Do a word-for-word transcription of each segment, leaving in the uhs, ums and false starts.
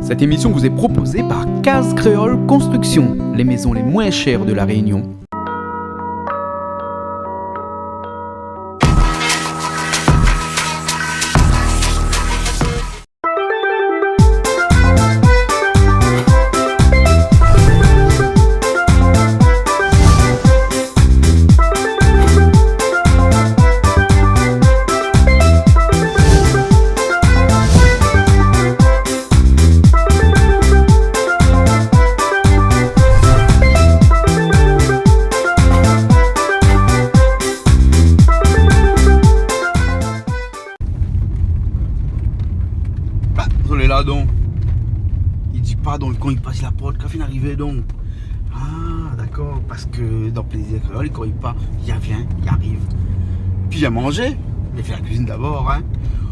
Cette émission vous est proposée par Case Créole Construction, les maisons les moins chères de La Réunion. Ba, zot lé la donk. I di pa donk, kan i pas la port, kan fine arivé donk. Ah, dakor, parske dan Plézir Kréol, i koné pa, i vien, i ariv. Pi i manz, mé fé la kuizine dabor, in.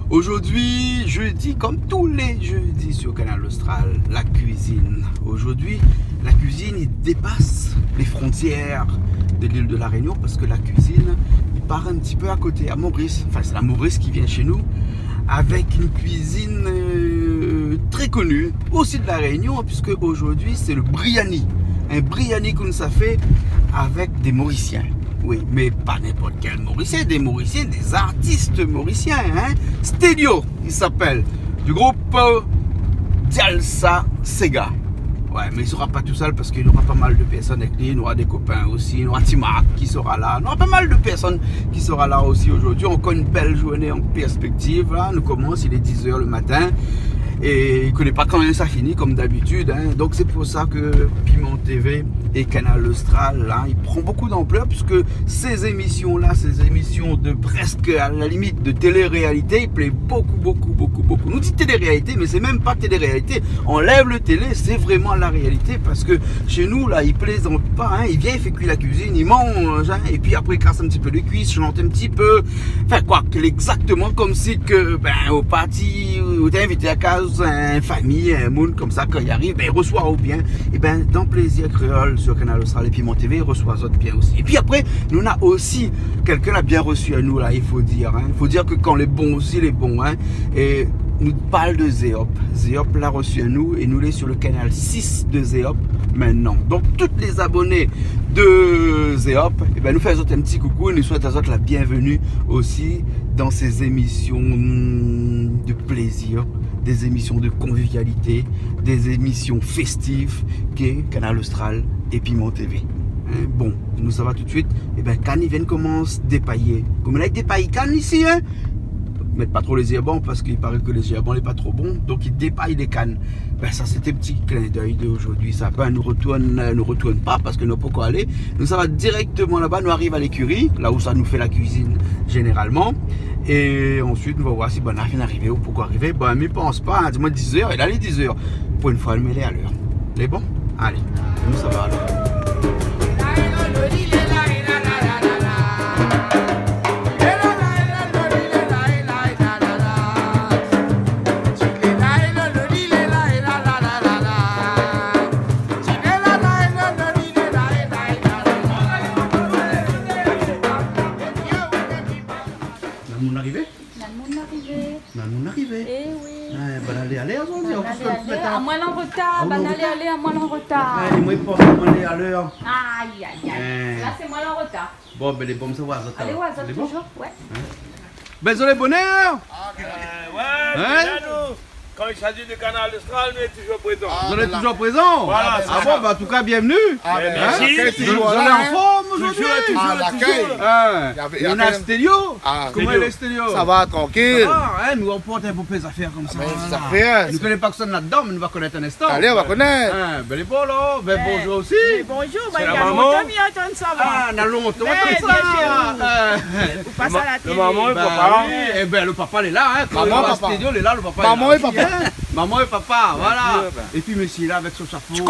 Aujourd'hui, jeudi, comme tous les jeudis sur Kanal Austral, la cuisine. Aujourd'hui, la cuisine, i dépas lé frontièr de l'île de La Réunion, parske la kuizine, i par in ti pé a koté, a Maurice. Anfin, sé la Maurice ki vien shé nou, avèk in kuizine, euh, très connue, aussi de La Réunion, puisque aujourd'hui, c'est le briani. In briani ke nou sa fé avèk dé Morisien. Oui, mé pa ninport kèl Morisien, dé Morisien, dé artis morisien, in. Stelio, i apèl, du group, euh, Dialsa Sega. Ouais, mé i sera pa tousèl parske nora pa mal de pèrsone avèk li, nora dé kopin osi, nora Timark ki sera la, nora pa mal de pèrsone ki sera la osi aujourd'hui. Ankor in bèl zourné an pèrspèktiv, la. Nou komans, il est dix heures le matin. É i koné pa kan sa fini, kom dabitid, in. Donk sé pou sa ke Piment TV é Kanal Austral, la, i pran bonpé d'anplèr, puisque ces émissions-là, ces émissions de presque, à la limite, de télé-réalité, i plé bonpé, bonpé, bonpé, bonpé. Nou di télé-réalité, mé sé mèm pa télé-réalité. Anlèv le télé, sé vréman la réalité, parske shé nou, la, i plézant pa, in, i vien, i fé kui la kuizine, i manz, in, épi apré, i kas in ti pé lé kuis, i shant in ti pé. Anfin, koi, lé égzaktoman komsi ke, bin, ou parti, ou té invité a kaz in fami, in moun konmsa, kan i ariv, bin, i resoi aou bien. É bin, dan Plézir Kréol, sur Kanal Austral é Piment TV, i resoi azot bien osi. Épi apré, nou na osi kèlkin la bien resi anou, la, i fo dir, in. I fo dir ke kan lé bon osi, lé bon, in. É nou parl de Zéop. Zéop la resi anou é nou lé sur le canal six de Zéop maintenant. Donc, tous les abonnés de Zéop, é bin, nou fé azot in ti koukou, nou souèt azot la bienvenue aussi dans ces émissions de plaisir, des émissions de convivialité, des émissions festives ke Kanal Austral é Piment TV. In, bon, nou sava tout de suite. É bin, kann i vien komans dépayé. Kom la, i dépay kann isi, in. Mèt pa tro lé zèrban, parske i paré ke lé zèrban lé pa tro bon. Donk, i dépay lé kann. Bin, sa, sété ti clin d'œil de aujourd'hui, sa. Bin, nou retourn, nou retourn pa, parske nou la pankor alé. Nou sava dirèktoman laba, nou ariv a lékiri, la ousa nou fé la kuizine zénéralman. É ansuit, nou va oir si banna la fine arivé ou pankor arivé. Bin, mi pans pa, in, di amoin dix heures, é la, lé dix heures. Pou in foi, nou lé a lèr. Lé bon ? Alé, nou sava alor. Na moun arivé ? Na moun arivé. Na moun arivé. É oui. Ah, banna lé a lèr, zot i di. Banna lé a lèr. Amoin lé an retar. Ah, banna lé a lèr, amoin lé an retar. Ah, é moin, pou amoin lé a lèr. Ay, ay, ay. La, sé moin lé an retar. Bon, bin, lé bon, sa va, zot alor. Alé, ouais, zot lé bon ? Toujours, ouais. In ? Bin, zot lé bonèr. Ah, ouais, bien, nou. Kan i s'agit de Kanal Austral, nou lé toujours prézan. Ah, zot lé toujours prézan ? Voilà, sé sa. Ah bon, bin, an tou ka, bienvenue. Ah, bin, mèrsi. Zot lé an form zordi ? Toujours, toujours, toujours. Ah, dakor. In. Navé, navé Stelio. Ah. Koman i lé, Stelio ? Sa va, trankil. Sa va, in, nou anport in bonpé zafèr konmsa. Ah, bin, zafèr. Nou koné pa kosa néna ladan, mé nou va konèt in instan. Alé, nou va konèt. In, bin, lé bon, la. Bin, bonjour osi. Bonjour, sé la maman. Lontan mi antann sa, moin. Ah, na lontan mi antann sa. Bien sûr. Ou pas à la télé. Lo maman é papa. Bin oui, é bin, lo papa lé la, in. Kan i lé an stédio, lé la, lo papa lé la osi, in. Maman é papa. Maman é papa, voilà. Bien sûr, bin. Épi mésyé la, avèk son shapo, bin,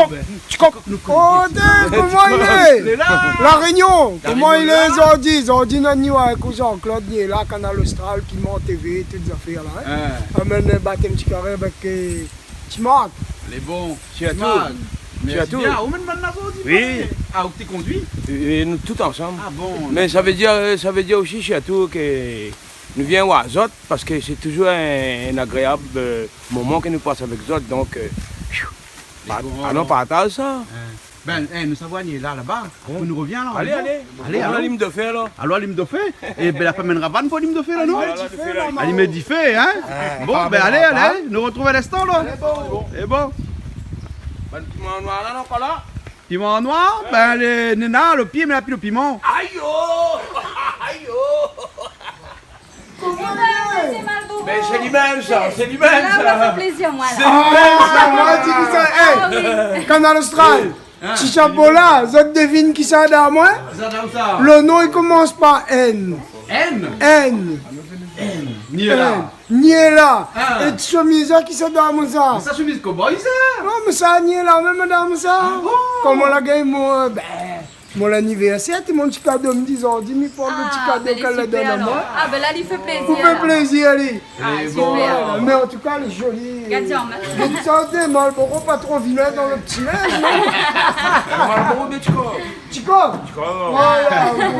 Ti kok. Ti kok. Oh, dé, koman i lé ? Lé la. La Réunion, koman i lé zordi ? Zordi, nou ni in kouzin Jean-Claude, li lé la, Kanal Austral, Piment TV, tout zafèr la, in. In. Amèn, euh, bat in ti karé avèk, euh, Timark. Lé bon. Timark. Mèrsi bien. Ou mèm banna zordi ? Oui. Ah, ou té kondui ? Euh, nou tout ansanm. Ah bon, dakor. Mé sa vé dir, euh, sa vé dir osi, sirtou, ke nou vien oir zot, parske sé toujours in, in agréab, euh, moman ke nou pas avèk zot. Donk, euh, Alon partaz sa. Bin, nou sava, ni lé la, laba. Ou nou rovien la. Alé, alé. Alon alim dofé la. Alon alim dofé. É bin, la pa mèn ravann pou alim dofé la, non ? Alim difé, in ? Bon, bin, alé, alé. Nou artrouv in instan la. Sé bon. Bann piman noir la, non, pa la. Piman noir, bin, lé, néna lo pié, mé la pi lo piman. Ayo ! Ayo ! Koman i lé ? Mé sé li mèm sa, sé li mèm sa. La, sa i fé plézir, moin, la. Sé li mèm sa. Ah, moin, ti di sa, é, Kanal Austral. Ti shanbola, zot i devine kisa la dèrièr moin ? Kisa la dèrièr sa ? Lo non i komans par N. N ? N. Niéla. Niéla. É ti shemiz la, kisa la dèrièr moin sa ? Sa shemiz cowboy sa ? Non, mé sa, Niéla mèm la dèrièr moin sa. Ah bon ? Koman la gingn, moin, bin, mon lanivèrsèr, tout mon ti kado, mi di zordi, mi pran lo ti kado k'èl la donn amoin. Ah, bin, lé super, alor. Ah, bin la, li fé plézir, la. Pou fé plézir, li. Ah, super. Voilà, mé an tou ka, lé zoli. Gard sa, in. Gard sa, dé Marlboro pa tro vilin dan lo ti linz, non ? Marlboro de Tchiko. Tchiko ? Tchiko, non. Voilà.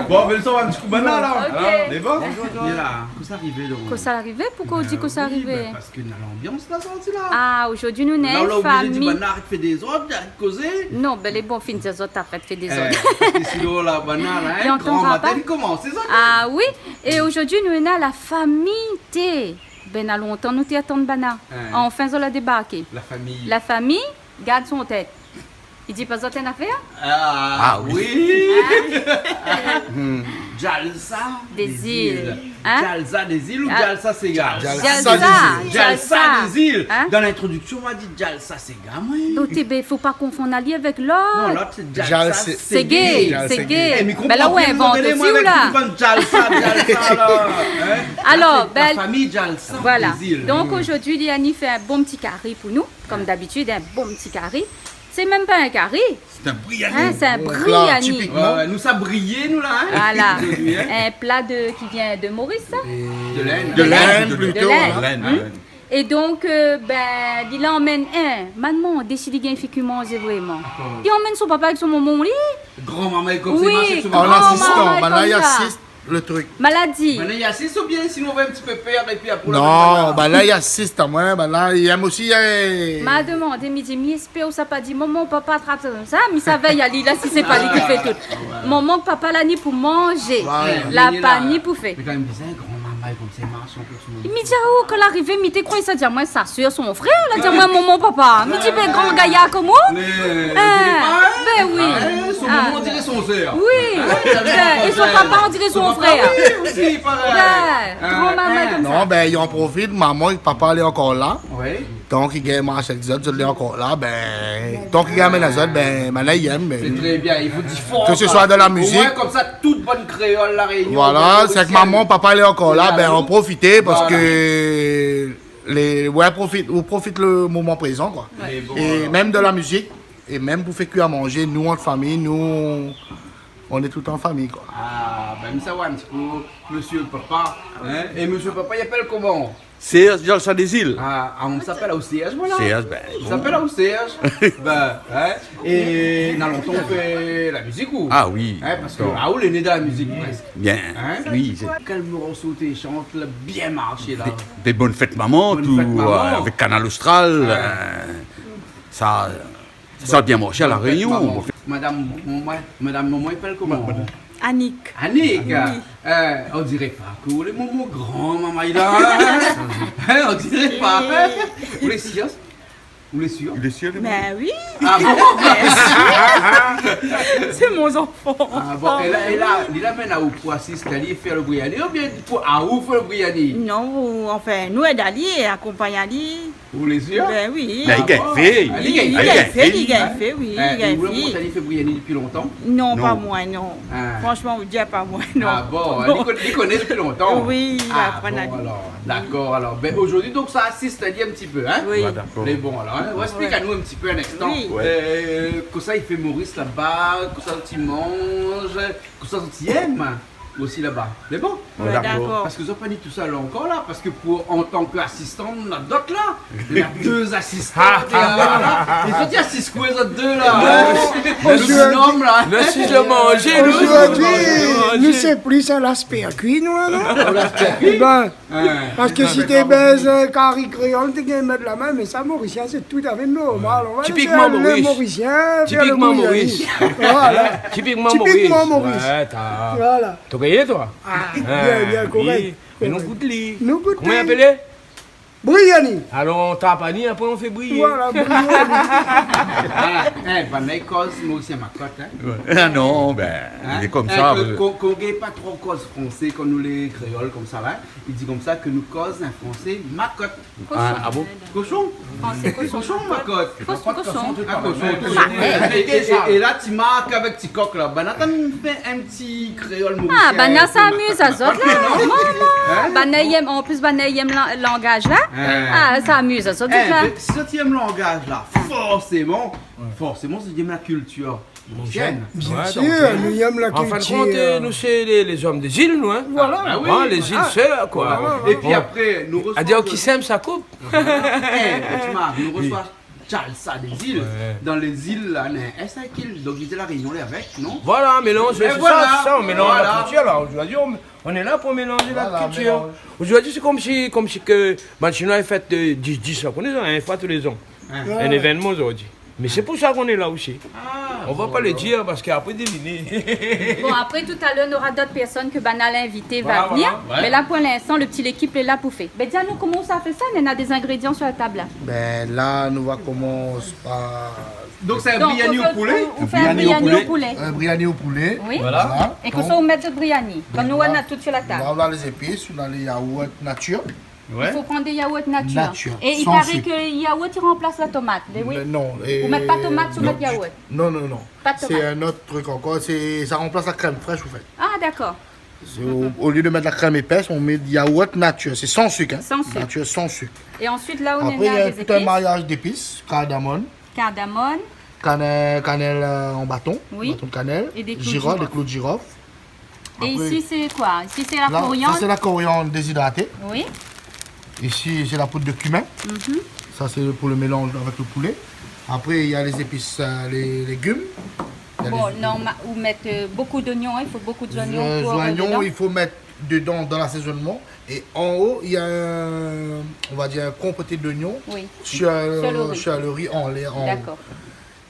Bon, mé sa va, in ti kou banna la. Ok. Lé bon ? Bonjour, Niéla. Kosa la arivé, donk ? Kosa la arivé ? Poukosa ou di kosa la arivé ? Bin, parske na lanbians la, sa, la. Ah, zordi nou néna in fami. La, ou lé oblizé di banna arèt fé dézord, arèt kozé. Non, bin, lé bon, fine di azot arèt fé dézord. Parske sinon la, banna la, in, gran matin, li komans, sé sa ? Ah oui. É zordi nou néna la fami T. Bin, na lontan nou té atann banna. Anfin zot la débarké. La fami. La fami, gard son tèt. I di pa zot in afèr ? Ah oui. Djalsa des îles. Djalsa des îles ou Djalsa Séga ? Djalsa des îles. Djalsa des îles. Dan lintrodiksion, moin la di Djalsa Séga, moin. Donk, bin, fo pa konfonn ali avèk lot. Non, lot sé Djalsa Séga. Séga. Bin la, ou invant osi, ou la. Alor, bin, la fami Djalsa des îles. Voilà. Donk zordi, Liani i fé in bon ti kari pou nou, konm dabitid, in bon ti kari. Sé mèm pa in kari. Sé in briani. In, sé in briani. Tipikman. Ouais, nou sa briyé, nou la, in. Voilà. Zordi, in. In pla de, ki vien de Moris, sa ? De Lind. De Lind, plito. De Lind. Lind, ouais. É donk, bin, li la amenn, in, maman, désid li gingn fé kui manzé vréman. Dakor. Li amenn son papa avèk son momon, li. Gran maman, konmsa, oui, gran maman, konmsa. An asistan, banna i asist. Lo trik. Maladi. Banna i asist oubien sinon ou vé in ti pé pèr épi apré... Non, banna i asist amoin, banna i èm osi, é... Ma domandé, mi di, mi èspèr ou sa pa di momon, papa trap sa konmsa, mi sa vèy ali la, si sé pa li ki fé tout. Momon, papa la ni pou manzé. La pa ni pou fé. Mé kan mèm, di sa, gran maman konmsa i marsh ankor. Mi di, ah, kan la arivé, mi té kroi sa di amoin sa sèr, son frèr, la di amoin momon, papa. Mi di, bin, gran gayar konm ou. Bin oui. Son momon, on diré son sèr. Oui. Bin, é son papa, on diré son frèr. Son papa, oui, osi, parèy. Bin, gran maman konmsa. Non, bin, i an profit, momon, papa lé ankor la. Oui. Donk i gingn marsh èk zot, zot lé ankor la, bin, donk i gingn amenn azot, bin, banna i èm, bin, sé tré bien, i fo di for, ke se soi dan la mizik. Omoin konmsa, tout bann kréol La Rényon, voilà, sé ke momon, papa lé ankor la, bin, an profité, parske lé, ouais, profit, ou profit lo moman prézan, koi. Ouais. É mèm dan la mizik, é mèm pou fé kui a manzé, nou, ant fami, nou, on est tout en famille, quoi. Ah, bin, mi sa oir in ti pé mésyé papa, in. É mésyé papa, i apèl koman ? Serge Djalsa des Îles. Ah, ah, mi sa apèl aou Serge, voilà. Serge, bin, bon. Mi sa apèl aou Serge. Bin, in, é na lontan ou fé la mizik, ou ? Ah oui. In, parske, ah, ou lé né dan la mizik, prèsk. Bien. In ? Oui, sé... Kèl morso ou té shant la bien marshé la ? Dé, dé Bonne Fête Maman, tout, euh, avèk Kanal Austral, euh, sa, sa bien marshé a La Rényon. Bonne Fête Maman. Madam, momon, madam momon, i apèl koman ? Annick. Annick. Oui. Euh, on diré pa ke ou lé momon gran maman la. In, on diré pa. Ou lé sir ? Ou lé sir ? Ou lé sir, li ? Bin oui. Ah bon ? Bien sûr. C'est mon enfant. Ah bon, é la, é la, li la amenn aou pou asist ali fé lo briani oubien pou aou fé lo briani ? Non, anfin, nou èd ali, akonpagn ali. Ou lé sir ? Bin oui. Mé li gingn fé. Ah bon ? Li gingn fé, li gingn fé, oui, li gingn fé. É ou la mont ali fé briani dopi lontan ? Non, pa moin, non. Ah. Fransman, ou di pa moin, non. Ah bon, li koné, li koné dopi lontan. Oui, li aprann ali. Ah bon, alor. Dakor, alor. Bin, zordi, donk, sa asist ali in ti pé, in ? Oui. Ah, dakor. Lé bon, alor, in ? Ou èsplik anou in ti pé, in instan. Oui. Euh, kosa i fé Moris laba, kosa zot i manz, kosa zot i èm ? osi laba. Mé bon. Ouais, dakor. Parske zot la pa ni tousèl ankor la, parske pou, an tan ke asistan, nou na dot la. Nou na dé asistan, ah, dé la, la. É zot i asiz koué, zot dé la, hein ? Le binôme, là. Nou asiz manzé, nou. Zordi, nou sé plis a laspé kui, nou, non ? A, laspé kui. Ben, parske si té bèz, euh, kari kréol, té gingn mèt la min, mé sa, Morisien, sé toutafé normal. Ouais. On va laisser le Morisien faire le Morisien. Tipikman Moris. Voilà. Tipikman Moris. Tipikman Moris. Ouais, ta... Voilà. T'as gagné, toi ? Ah, bien, bien, korèk. Mé nou gout li. Nou gout li. Koman i apèl ? Briani. Alor, on tape ali, apré on fé briyé. Voilà, briani. Voilà. Eh, banna i koz, moin osi, makot, hein. Ouais. Ah non, ben, hein ? Lé konmsa, euh, kan, kan i gingn pa tro koz fransé, kan nou lé kréol konmsa la, i di konmsa ke nou koz in fransé makot. Koshon. Ah, ah bon ? Koshon. Fransé koshon. Koshon, makot. Koshon, koshon. Ah, koshon, koshon. Bah, eh. É, é, é, é la, ti mark avèk ti kok la. Banna tann fé in ti kréol morisien. Ah, banna sa amiz azot la. Non ? Momon. Hein ? Banna i èm, an plis, banna i èm la, langaz la. Hein. Ah, sa amiz azot la. Eh, mé si zot i èm langaz la, forséman, forséman, zot i èm la kiltir. Bien sir, nou yèm la kiltir. An fin de kont, euh, nou sé lé, lé zom dé zil, nou, hein. Voilà. Ah oui. Hein, lé zil sèr, koi. Voilà. É pi apré, nou resoi... Adir, ki sèm sa koup. Eh, ti mark, nou resoi Charles sa dé zil. Ouais. Dan lé zil la, néna in sèkil. Donk, li té La Rényon, li avèk, non ? Voilà, mélanz, sé sa, sé sa, on mélanz la kiltir, la. Zordi, on, on est là pour mélanger la culture. Voilà, mélanz. Zordi, sé konmsi, konmsi ke, ben, Shinoi i fèt, euh, dix dix, la, ou koné sa, in foi tou lé zan. Hein. Ouais. In événman zordi. Mé sé pou sa k'on lé la osi. Ah, on va pas le dire parce que après, deviné. Bon, après, tout à l'heure, on aura d'autres personnes que banna la invité va venir. Voilà, voilà. Ouais. Mé la, pou linstan, le ti lékip lé la pou fé. Ben, di anou koman sa fé sa, néna dé zingrédian sur la tab la. Ben, la, nou va komans par... Donk, sé in briani o poulé ? Donk, on fait, on, on fait un briani au poulet. Un briani au poulet. Oui. Voilà. Voilà. É kosa ou mèt de briani ? Kan nou néna tout sur la tab. Voilà, lé zépis, nou néna lé yaourt natir. Ouais. I fo pran dé yaourt natir. Natir, san sik. É i paré ke yaourt i ranplas la tomat. Mé oui. Mé non, ou mèt pa tomat, ou mèt yaourt. Non, non, non. Pa tomat. C'est un autre truc encore. C'est, ça remplace la crème fraîche, en fait. Ah, d'accord. C'est au, au lieu de mettre la crème épaisse, on met de yaourt nature. C'est sans sucre, hein. Sans sucre. Nature, sans sucre. Et ensuite, là, on a les épices. Après, il y a tout un mariage d'épices. Cardamone. Cardamone. Cannelle, cannelle, euh, en bâton. Oui. Bâton de cannelle. Et des clous de girofle. Girofle, des clous de girofle. Et ici, c'est quoi ? Ici, c'est la coriandre. Après, là, ça, c'est la coriandre déshydratée. Oui. Ici, c'est la poudre de cumin. Mhm. Ça, c'est pour le mélange avec le poulet. Après, il y a les épices, euh, les légumes. Il y a les... Bon, norma-, ou mèt, euh, beaucoup d'oignons, hein, il faut beaucoup d'oignons pour, euh, dedans. Les oignons, il faut mettre dedans dans l'assaisonnement. Et en haut, il y a un, on va dire un compoté d'oignons sur, sur le riz en lait, en haut. Oui. Sur le riz. D'accord.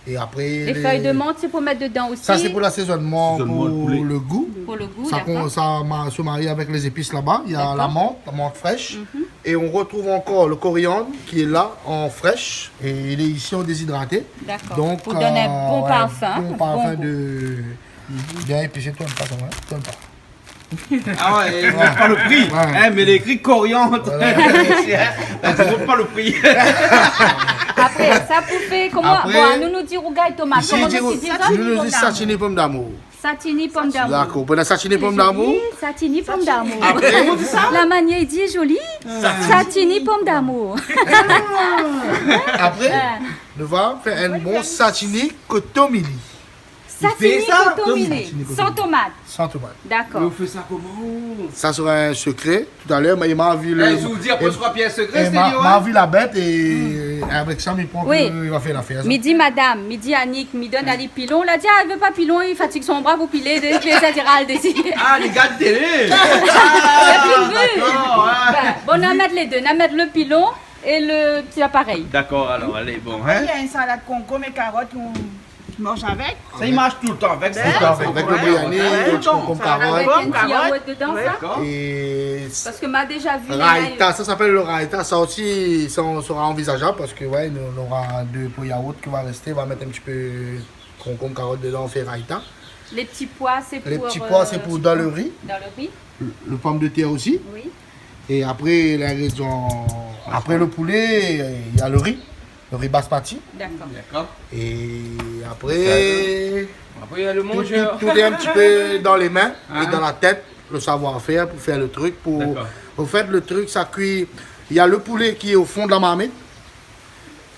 Et après, les feuilles de menthe, c'est pour mettre dedans aussi. Ça, c'est pour l'assaisonnement, pour le goût. Assaisonnement de poulet. Pour le goût, d'accord. Ça, ça ma-, se marie avec les épices là-bas. Il y a la menthe, la menthe fraîche. D'accord. Mhm. Et on retrouve encore le coriandre qui est là, en fraîche. Et il est ici en déshydraté. D'accord. Donc, euh, ouais, pour donner un bon parfum, un bon goût. Un bon parfum de, bien épicé, tourn pa, tourn pa. Ah ouais, é pa le pri. Ouais. Hein, mé lé ékri coriandre. Voilà. Hein, sé pa le pri. Apré, sa pou fé koman ? Apré, bon, nou, nou di rougay tomat. Koman nou di sa ? Ici, nou, nou di satini pom d'amour. Satini pom d'amour. D'accord, pou la satini pom d'amour. Sé zoli, satini pom d'amour. Apré, koman ou di sa ? La manièr i di lé zoli. Satini pom d'amour. Apré, nou va fé in bon satini kotomili. Satini kotomili, san tomat. San tomat. D'accord. Mé ou fé sa koman ? Ça sera un secret. Tout à l'heure, ma, ma vi le... Eh, si ou di apré, sa sra pi in sekré, sé li, ma, ma vi la bèt é avèk sa, mi pran ke li va fé lafèr, sa. Mi di madam, mi di Annick, mi donn ali pilon. La di, ah, li vé pa pilon, li fatig son bra pou pilé, dé, dé zétéral dési. Ah, lé gars de télé. Ah, d'accord, ouais. Ben, bon, nou va mèt lé dé, nou va mèt le pilon é le ti aparèy. D'accord, alors, allez, bon, hein. Il y a une salade concombre et carottes, on mange avec. Sa i marsh toultan avèk. Toultan avèk, avèk le briani, le concombre, carotte. Avèk in ti yaourt dedan, sa. D'accord. Et raïta, ça s'appelle le raïta. Ça aussi, ça, on sera envisageable parce que, ouais, nou, nou nora dé po yaourt ki va rèsté. On va mettre un petit peu concombre, carotte dedans, on fait raïta. Les petits pois, c'est pour, euh, dans le riz. Dans le riz. Le, le pomme de terre aussi. Oui. Et après, les ingrédients, après le poulet, il y a le riz, le riz basmati. D'accord. D'accord. Et après, tout, tout, tout est un petit peu dans les mains et dans la tête, le savoir-faire pour faire le truc, pour, au fait, le truc, ça cuit. Il y a le poulet qui est au fond de la marmite,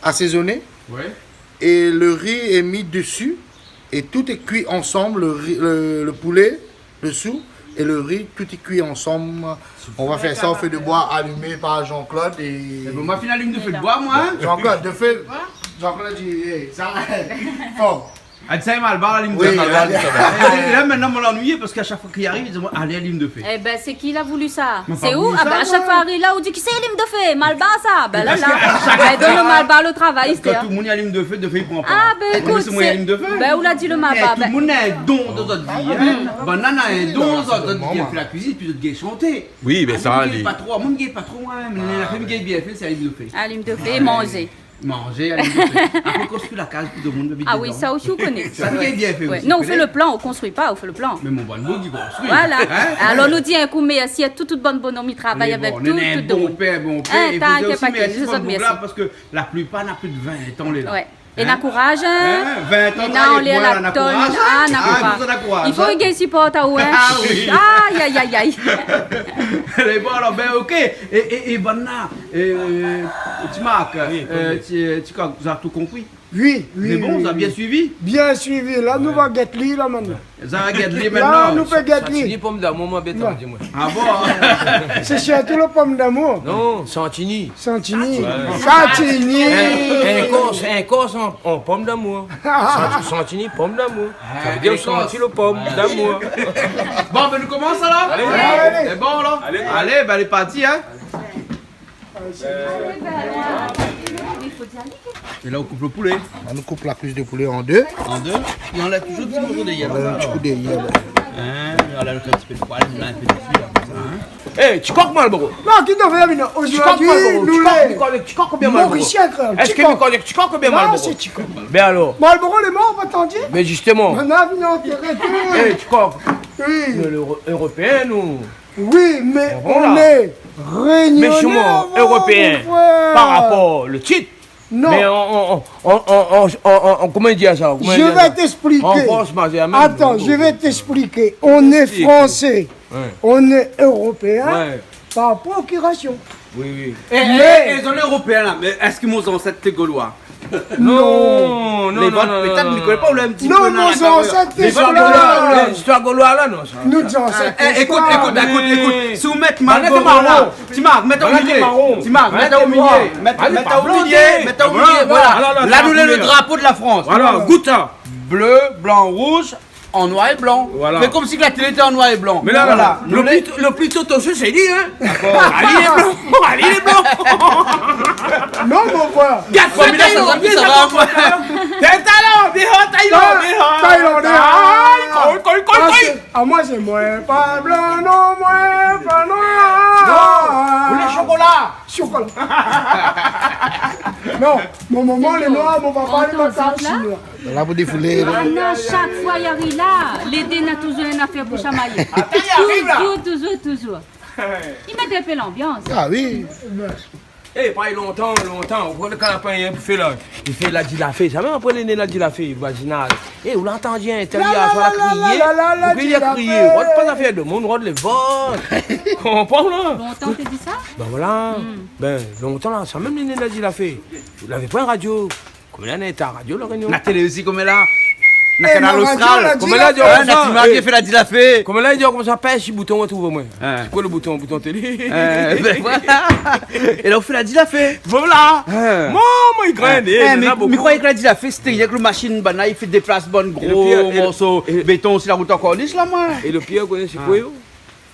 assaisonné. Ouais. Et le riz est mis dessus et tout est cuit ensemble, le riz, le, le poulet dessous et le riz, tout est cuit ensemble. On va faire ça au feu de bois allumé par Jean-Claude et... Eh ben, ma fine alim do fé d'boi, moin, hein. Jean-Claude, do fé. Jean-Claude, il est, ça, fort. Ah, sa, Malbar, alim do fé. Oui, Malbar, alim do fé. É la, mintnan, moin lé anuiyé parske shak foi li ariv, li di amoin, alé, alim do fé. Eh ben, sé ki la voulu sa ? Sé ou ? Ah ben, shak foi li ariv la, ou di ki sé alim do fé, Malbar sa. Ben la, la, donn Malbar lo travay, kan tout domoun i alim do fé, do fé i pran pa. Ah ben, ékout, sé, ben, ou la di lo Malbar, ben, tout domoun na in don dan zot vi, hein. Banna na in don, zot, zot i gingn fé la kuizine, pi zot i gingn shanté. Oui, ben sa, alim, li gingn pa tro, moin mi gingn pa tro, moin mèm. La fé mi gingn bien fé, sé alim do fé. Alim do fé, manzé. Manzé, alim do fé. Apré, konstrui la kaz pou domoun i abit dedan. Ah oui, sa osi, ou koné. Sa mi gingn bien fé osi. Non, ou fé lo plan, ou konstrui pa, ou fé lo plan. Mé mon bann boug i konstrui. Voilà. Hein ? Alor, nou di in kou mèrsi a tout, tout bann bonom i travay avèk tout, tout domoun. Mé bon, nou néna in bonpèr, bonpèr, é nou di osi mèrsi pou bann boug la, parske la plipar na plis de vin an lé la. Ouais. É na kouraz, hein. Hein, vin an lé la, na kouraz, hein. Ah, na kouraz. I fo i gingn siport aou, hein. Ah oui. Ay, ay, ay, ay. Lé bon, alor, ben, OK. É, é, é banna, euh, ti Marc, euh, ti, ti Kok, zot la tout konpri ? Oui, oui, oui. Lé bon, zot la bien suivi ? Bien suivi. La, nou va gèt li, la, mintnan. Zot va gèt li mintnan. La, nou pé gèt li. Santini pomdamour, moin, béton, di amoin. Ah bon ? Sé sirtou lo pomdamour. Non, santini. Santini. Ouais. Santini. In, in Kors, in Kors an, an pomdamour. Santi-, santini pomdamour. Sa vé dir santi lo pomdamour. Bon, ben, nou komans, alor ? Alé. Alé. Sé bon, la ? Alé. Alé, ben, lé parti, hein ? É la, ou koup lo poulé. La, nou koup la kuis de poulé an dé. An dé. É nou anlèv touzour ti morso dèrièr, la. Anlèv in ti kou dèrièr, la. Hein, nou anlèv in ti pé de poil, nou mèt in pé de suiv, la, konmsa, hein. Eh, ti Kok Malboro. Non, ki té fé la mine ? Ti Kok Malboro. Ti Kok, mi koné Ti Kok oubien Malboro ? Morisien, kréol. Èske mi koné Ti Kok oubien Malboro ? Non, sé Ti Kok. Ben alor. Malboro lé mor, pa tann ? Mé zistoman. Mintnan, vien antér tout. Eh, Ti Kok. Oui. Nou lé Éro-, Éropéen, nou. Oui, mé nou lé Rényoné, mon frèr. Mé sirman Éropéen par rapor lo tit. Non. Mé an, an, koman i di sa ? Koman i di sa ? Je vais t'expliquer. An Frans, ma, sé la mèm. Attends, je vais t'expliquer. On est français, on est européen par procuration. Oui, oui. Mé, é, zot lé Éropéen, la, mé èske mon zansèt té goloi ? Non, non, non, non. Pétèt, mi koné pa, ou lé in ti pé dan la... Non, mon zansèt té... Zistoir goloi, la, non, sa. Nout zansèt té... Eh, ékout, ékout, ékout, ékout. Si ou mèt Malboro la, ti Marc, mèt aou milié. Ti Marc, mèt aou milié. Mèt, mèt aou milié, mèt aou milié, voilà. La, nou lé lo drapo de la Frans. Voilà, gout sa. Blé, blan, rouz, an noir é blan. Voilà. Fé konmsi ke la télé té an noir é blan. Mé la, voilà. Lo pli, lo pli totoso, sé li, hein. Dakor. Ali lé blan. Ali lé blan. Non, mon frèr. Gard sa, Thaïlandais, sa va, moin. Thaïlandais, Thaïlandais. Thaïlandais. Ay, koi, koi, koi, koi. Ah, moin sé moin, pa blan, non, moin pa noir. Non, ou lé shokola. Shokola. Non, mon momon lé noir, mon papa lé makan, lé noir. La pou défoulé, la. Ah non, shak foi i ariv la, lé dé na touzour in nafèr pou shamayé. Atann, i ariv la. Touzour, touzour, touzour. I mèt in pé lanbians. Ah oui. Eh, pa lontan, lontan, ou koné kan la pa rien pou fé la, i fé la dilafé. Sa mèm apré lé né la dilafé, voizinaz. Eh, ou la antann in tèl, yèr soir la kriyé. La, la, la, la, ou kriyé, la dilafé. Ou pa zafèr domoun, ou lé vot. Konpran, la ? Lontan, té di sa ? Ben voilà. Ben, lontan, la, sa mèm lé né la dilafé. Ou lavé pa radio. Koméla, na ta radio La Rényon. Na télé osi, koméla. Na Kanal Austral. Koméla, di amoin sa, na ti Marc i fé la dilafé. Koméla, di amoin sa, pèsh si bouton, ou trouv amoin. Hein. Sé koi lo bouton ? Bouton télé. Hein, ben voilà. É la, ou fé la dilafé. Voilà. Hein. Moin, moin, i grin, hein, mé, mé mi kroi ke la dilafé, sété rienk lo mashine, banna i fé déplas bann gro morso béton si la rout ankor Nice, la, moin. É lo pir, ou koné sé koi, yo ?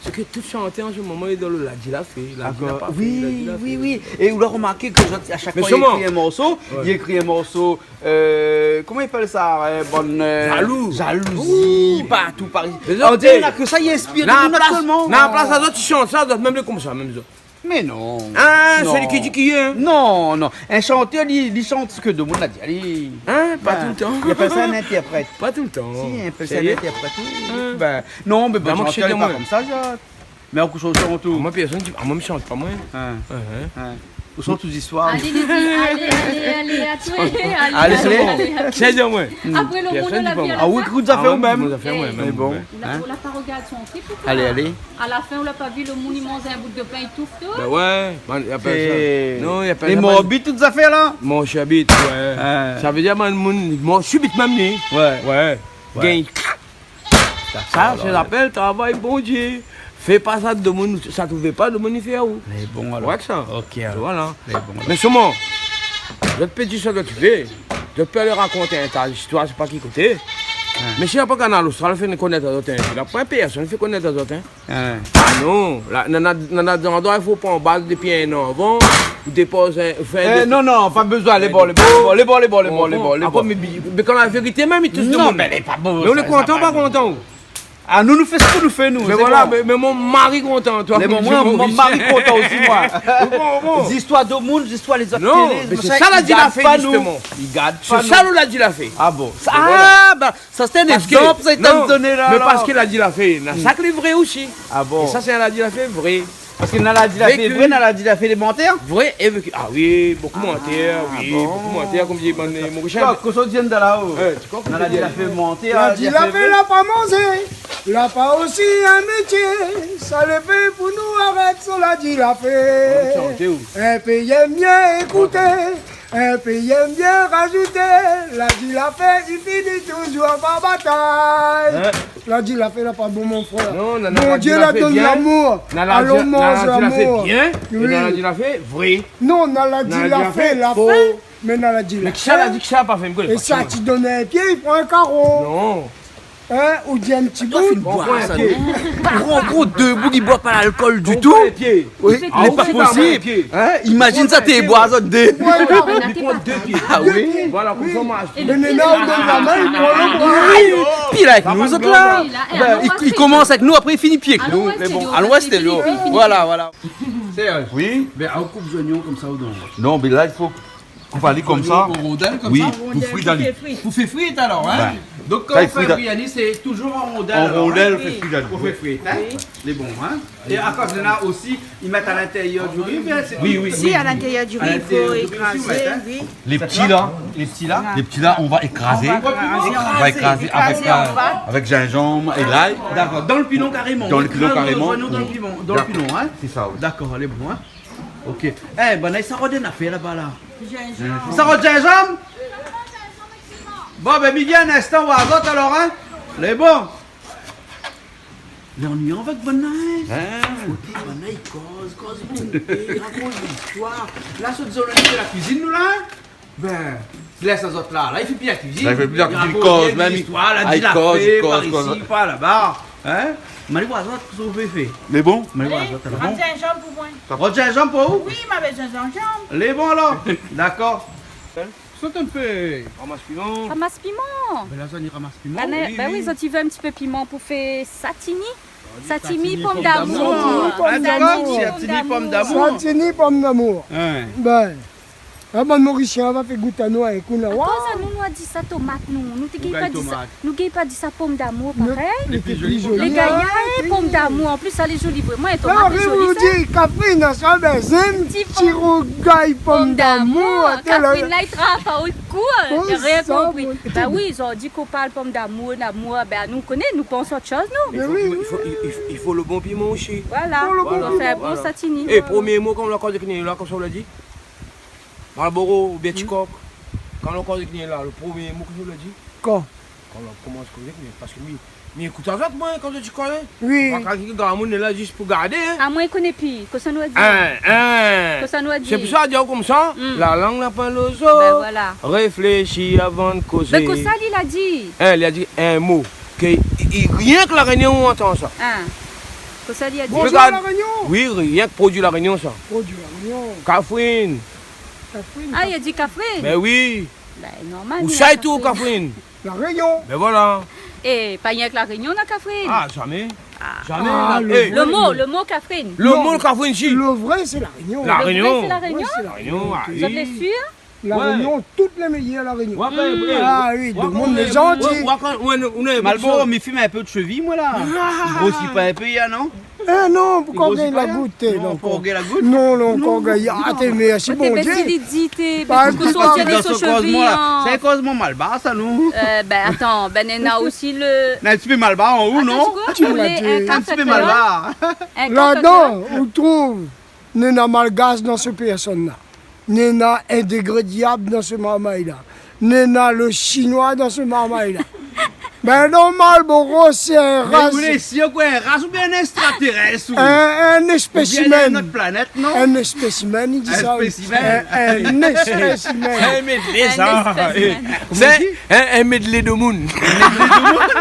Sé ke tout shantèr an se moman lé dan lo la dilafé, la dilafé, la dilafé. Oui, oui. É ou la romarké ke zot, a shak foi i ékri in morso, i ékri in morso, euh, koman i apèl sa, euh, bann, euh, zalou. Jalouzi, partou, partou. Mé zot, on diré na ke sa i inspir de nou aktièlman. Na plas, na plas, zot i shant sa, zot mèm lé konmsa, mèm zot. Mé non. Ah, non. Sèl ki di ki, hein ? Non, non. In shantèr, li, li shant sak domoun la di ali. Hein ? Pa toultan. I apèl sa in intèrprèt. Pa toultan. Si, i apèl sa in intèrprèt, oui. Hein ? Ben, non, mé bann shantèr lé pa konmsa, zot. Mé ou shant, shant ou ? Moin, pèrsone, ah, moin, mi shant pa, moin. Hein. Hein, hein. Ou shant out zistoir. Alé, alé, alé, alé, alé, alé. Alé, sé bon. Alé, alé. Sé bien, moin. Apré, lo moun la vi. Ah oui, ékout, zafèr ou mèm. Zafèr ou mèm. Mé bon. Ou la, ou la pa rogard son klip ou koi ? Alé, alé. A la fin, ou la pa vi lo moun i manz in bout de pin, i touf tout ? Ben ouais, ben, i apèl sa. Non, i apèl sa, morbid, tout zafèr la. Mon shabit, ouais. Hein. Sa vé dir, man, mon, mon shabit mèm, li. Ouais. Ouais. Ouais. Gagn. Sa, sa i apèl travay Bondié. Fé pa sa domoun, sa trouv pa domoun i fé aou. Lé bon, alor. Wé, sa. OK, alor. Voilà. Lé bon, alor. Mé solman, zot pé di sa zot i fé. Zot pé alé rakont in ta zistoir, sé pa ki koté. Wé. Mé si la pa Kanal Austral fé konèt azot, in, la pa pèrsone fé konèt azot, in. Wé. Ah non, la, nana, nana zandroi, i fo pran baz dépi in an avan, ou dépoz in, fé... Eh, non, non, pa bézoin, lé bon, lé bon, lé bon, lé bon. Apré, mé, mé kan la vérité mèm, i tous domoun. Non, mé lé pa bon, sa, sa pa bon. Mé ou lé kontan, pa kontan, ou ? Ah, nou, nou fé sak nou fé, nou. Mé voilà, mé, mé mon mari kontan, toi. Mé bon, mon mari kontan osi, moin. Bon, bon. Zistoir domoun, zistoir lézot télé, mé sé sa, la di la fé, zistoman. I gard pa nou. Sé sa, nou la di la fé. Ah bon. Voilà. Ah, ben, sa, sé in égzanp, sa, i té doné la, mé la. Parske la di la fé, na sak lé vré osi. Ah bon. É sa, sé la di la fé vré. Parske na la di la fé vré, na la di la fé lé mantèr. Vré é véki. Ah oui, bonpé mantèr, oui, bonpé mantèr, konm di bann Morisien. Kosa ou di la, oh ? Na la di la fé mantèr, la di la fé la pa manzé, la pa osi in métié. Sa lé fé pou nou arèt sa la di la fé. In péi i yèm bien ékouté. In péi i yèm bien razouté, la di la fé, i fini touzour par batay. La di la fé la pa bon, mon frèr. Non, non, non, Bondié la di la fé bien. Donn lamour. Alon manz lamour. Oui. Na la di la fé vré. Non, na la di la fé la fé, mé na la di la fé. Mé kisa la di kisa la pa fé, mi koné pa. É sa, ti donn in pié, i pran in karo. Non. In, ou di in ti bout. Ou pran in pié. Ou rankont dé boug i boir pa lalkol ditou. Oui, lé pa posib. In, imazine sa, té boir azot dé. Voilà. Mi pran dé pié. Ah oui. Voilà, konmsa, ma... Mé néna, ou donn la min, i pran lo bra. Pi la, avèk nou, zot la. Ben, i, i komans avèk nou, apré i fini pi avèk nou. Mé bon, alon rès lo. Voilà, voilà. Sérieux ? Oui. Ben, ou koup zoignon konmsa, ou donn. Non, mé la, i fo Koup ali konmsa. An rondèl konmsa ? Oui, pou fri ali. Pou fé fri alor, in ? Donk kan ou fé fri ali, sé touzour an rondèl alor, in ? An rondèl, fé fri ali. Pou fé fri, in ? Oui. Lé bon, in ? É akoz néna osi, i mèt a lintérièr di ri, oubien sé... Oui, oui, oui. Si, a lintérièr di ri, i fo ékrazé, oui. Lé pti la, lé pti la. Lé pti la, nou va ékrazé. Nou va ékrazé avèk, avèk zinzanm é lay. Dakor, dan lo pilon karéman. Dan lo pilon karéman. Ou ékraz lo zoignon dan lo pilon, dan lo pilon, in ? Sé sa, oui. Dakor, lé bon, in ? OK. Eh, banna i sort in afèr laba la. Zinzanm. I sort zinzanm ? Bon, ben, mi vien in instan, oir azot alor, in. Lé bon. Lé annuiyan avèk banna, in. Koté banna i koz, koz bonpé, i rakont zistoir. La, sot zot la fé la kuizine, nou la, in. Ben, lès azot la, la i fé pi la kuizine. La i fé pi la kuizine, i koz mèm, zistoir la, i koz, i koz, i koz. Di la fé par isi, par laba, in. Mé oir azot, kosa ou fé fé. Mé bon. Mé oir azot, lé bon. Rod zinzanm pou moin. Rod zinzanm pou ou ? Oui, ma bézoin zinzanm. Lé bon alor. Dakor. Sot in pé. Ramas piman. Ramas piman. Ben la, zot i ramas piman. Ben oui, zot i vé in ti pé piman pou fé satini. Satini pom damour. Satini pom damour. Satini pom damour. In. Ben. Ah, bann Morisien va fé gout anou, ékout, nou la oir. Akoz anou, nou la di sa tomat, nou. Nou té gingn pa di sa. Nou gingn pa di sa pom damour, parèy. Lé pli zoli, pom damour. Lé gayar, pom damour. An plis, sa lé zoli, vréman, in tomat lé zoli, sa. Ou di Kafrine, sa, ben, zèm ti rougay pom damour. Kafrine la, i trap pa out kou, in. Rien konpri. Ben oui, zot i di kan i parl pom damour, damour, ben, nou koné, nou pans ot shoz, nou. Mé oui, i fo, i fo, i fo lo bon piman osi. Voilà. I fo fé in bon satini. É, promié mo, kan ou la koz avèk li la, kosa ou la di ? Malboro oubien Tikok. Kan ou la koz avèk li la, lo promié mo, kosa ou la di ? Kan ? Kan ou la komans kozé avèk li, parske mi, mi ékout avèk moin, kan ou la di koi, in ? Oui. Pa kan ki gramoun lé la zis pou gardé, in ? Ah, moin i koné pi. Kosa nou la di ? In, in. Kosa nou la di ? Sé pou sa, di aou konmsa, la lang na poin lo zo. Ben voilà. Réfléshi avan de kozé. Ben, kosa li la di ? In, li la di in mo. Ke i, i, rienk La Rényon ou antann sa. In. Kosa li la di ? Produi La Rényon. Oui, rienk produi La Rényon, sa. Produi La Rényon. Kafrine. Kafrine. Ah, li la di Kafrine ? Ben oui. Ben, normal. Ousa i trouv Kafrine ? La Rényon. Ben voilà. É, pa rienk La Rényon na Kafrine. Ah, zamé. Zamé. Ah, lo mo, lo mo Kafrine. Lo mo Kafrine, si. Lo vré, sé La Rényon. La Rényon. Lo vré, sé La Rényon ? La Rényon, ah oui. Zot lé sir ? La Rényon, tout lé méyèr La Rényon. Ah oui, domoun lé zanti. Malboro, mi fim in pé de shevi, moin, la. Grosi pa in pé, in, non ? Eh non, pou koi gingn la gout, non, ankor gingn la gout. Non, non, ankor gingn. Ah, té, mèrsi Bondié. Té, ben, si li di, té, ben, pou koi sort dan son shevi, in. Sé in kozman malbar, sa, non ? Eh ben, atann, ben, néna osi lo... Na in ti pé malbar an ou, non ? Atann, ou lé in kaf... In ti pé malbar. Ladan, ou trouv néna malgash dan se pèrsone la. Néna in dégré diab dan se marmay la. Néna lo shinoi dan se marmay la. Bin non, Malboro, sé in ras. Mé ou lé sir koi, in ras oubien in ékstratèrès ou ? In, in spésimen. Oubien in not planèt, non ? In spésimen, i di sa. In spésimen. In, in spésimen. In medley, sa. In spésimen. Koman i di ? Sé in, in medley de moun.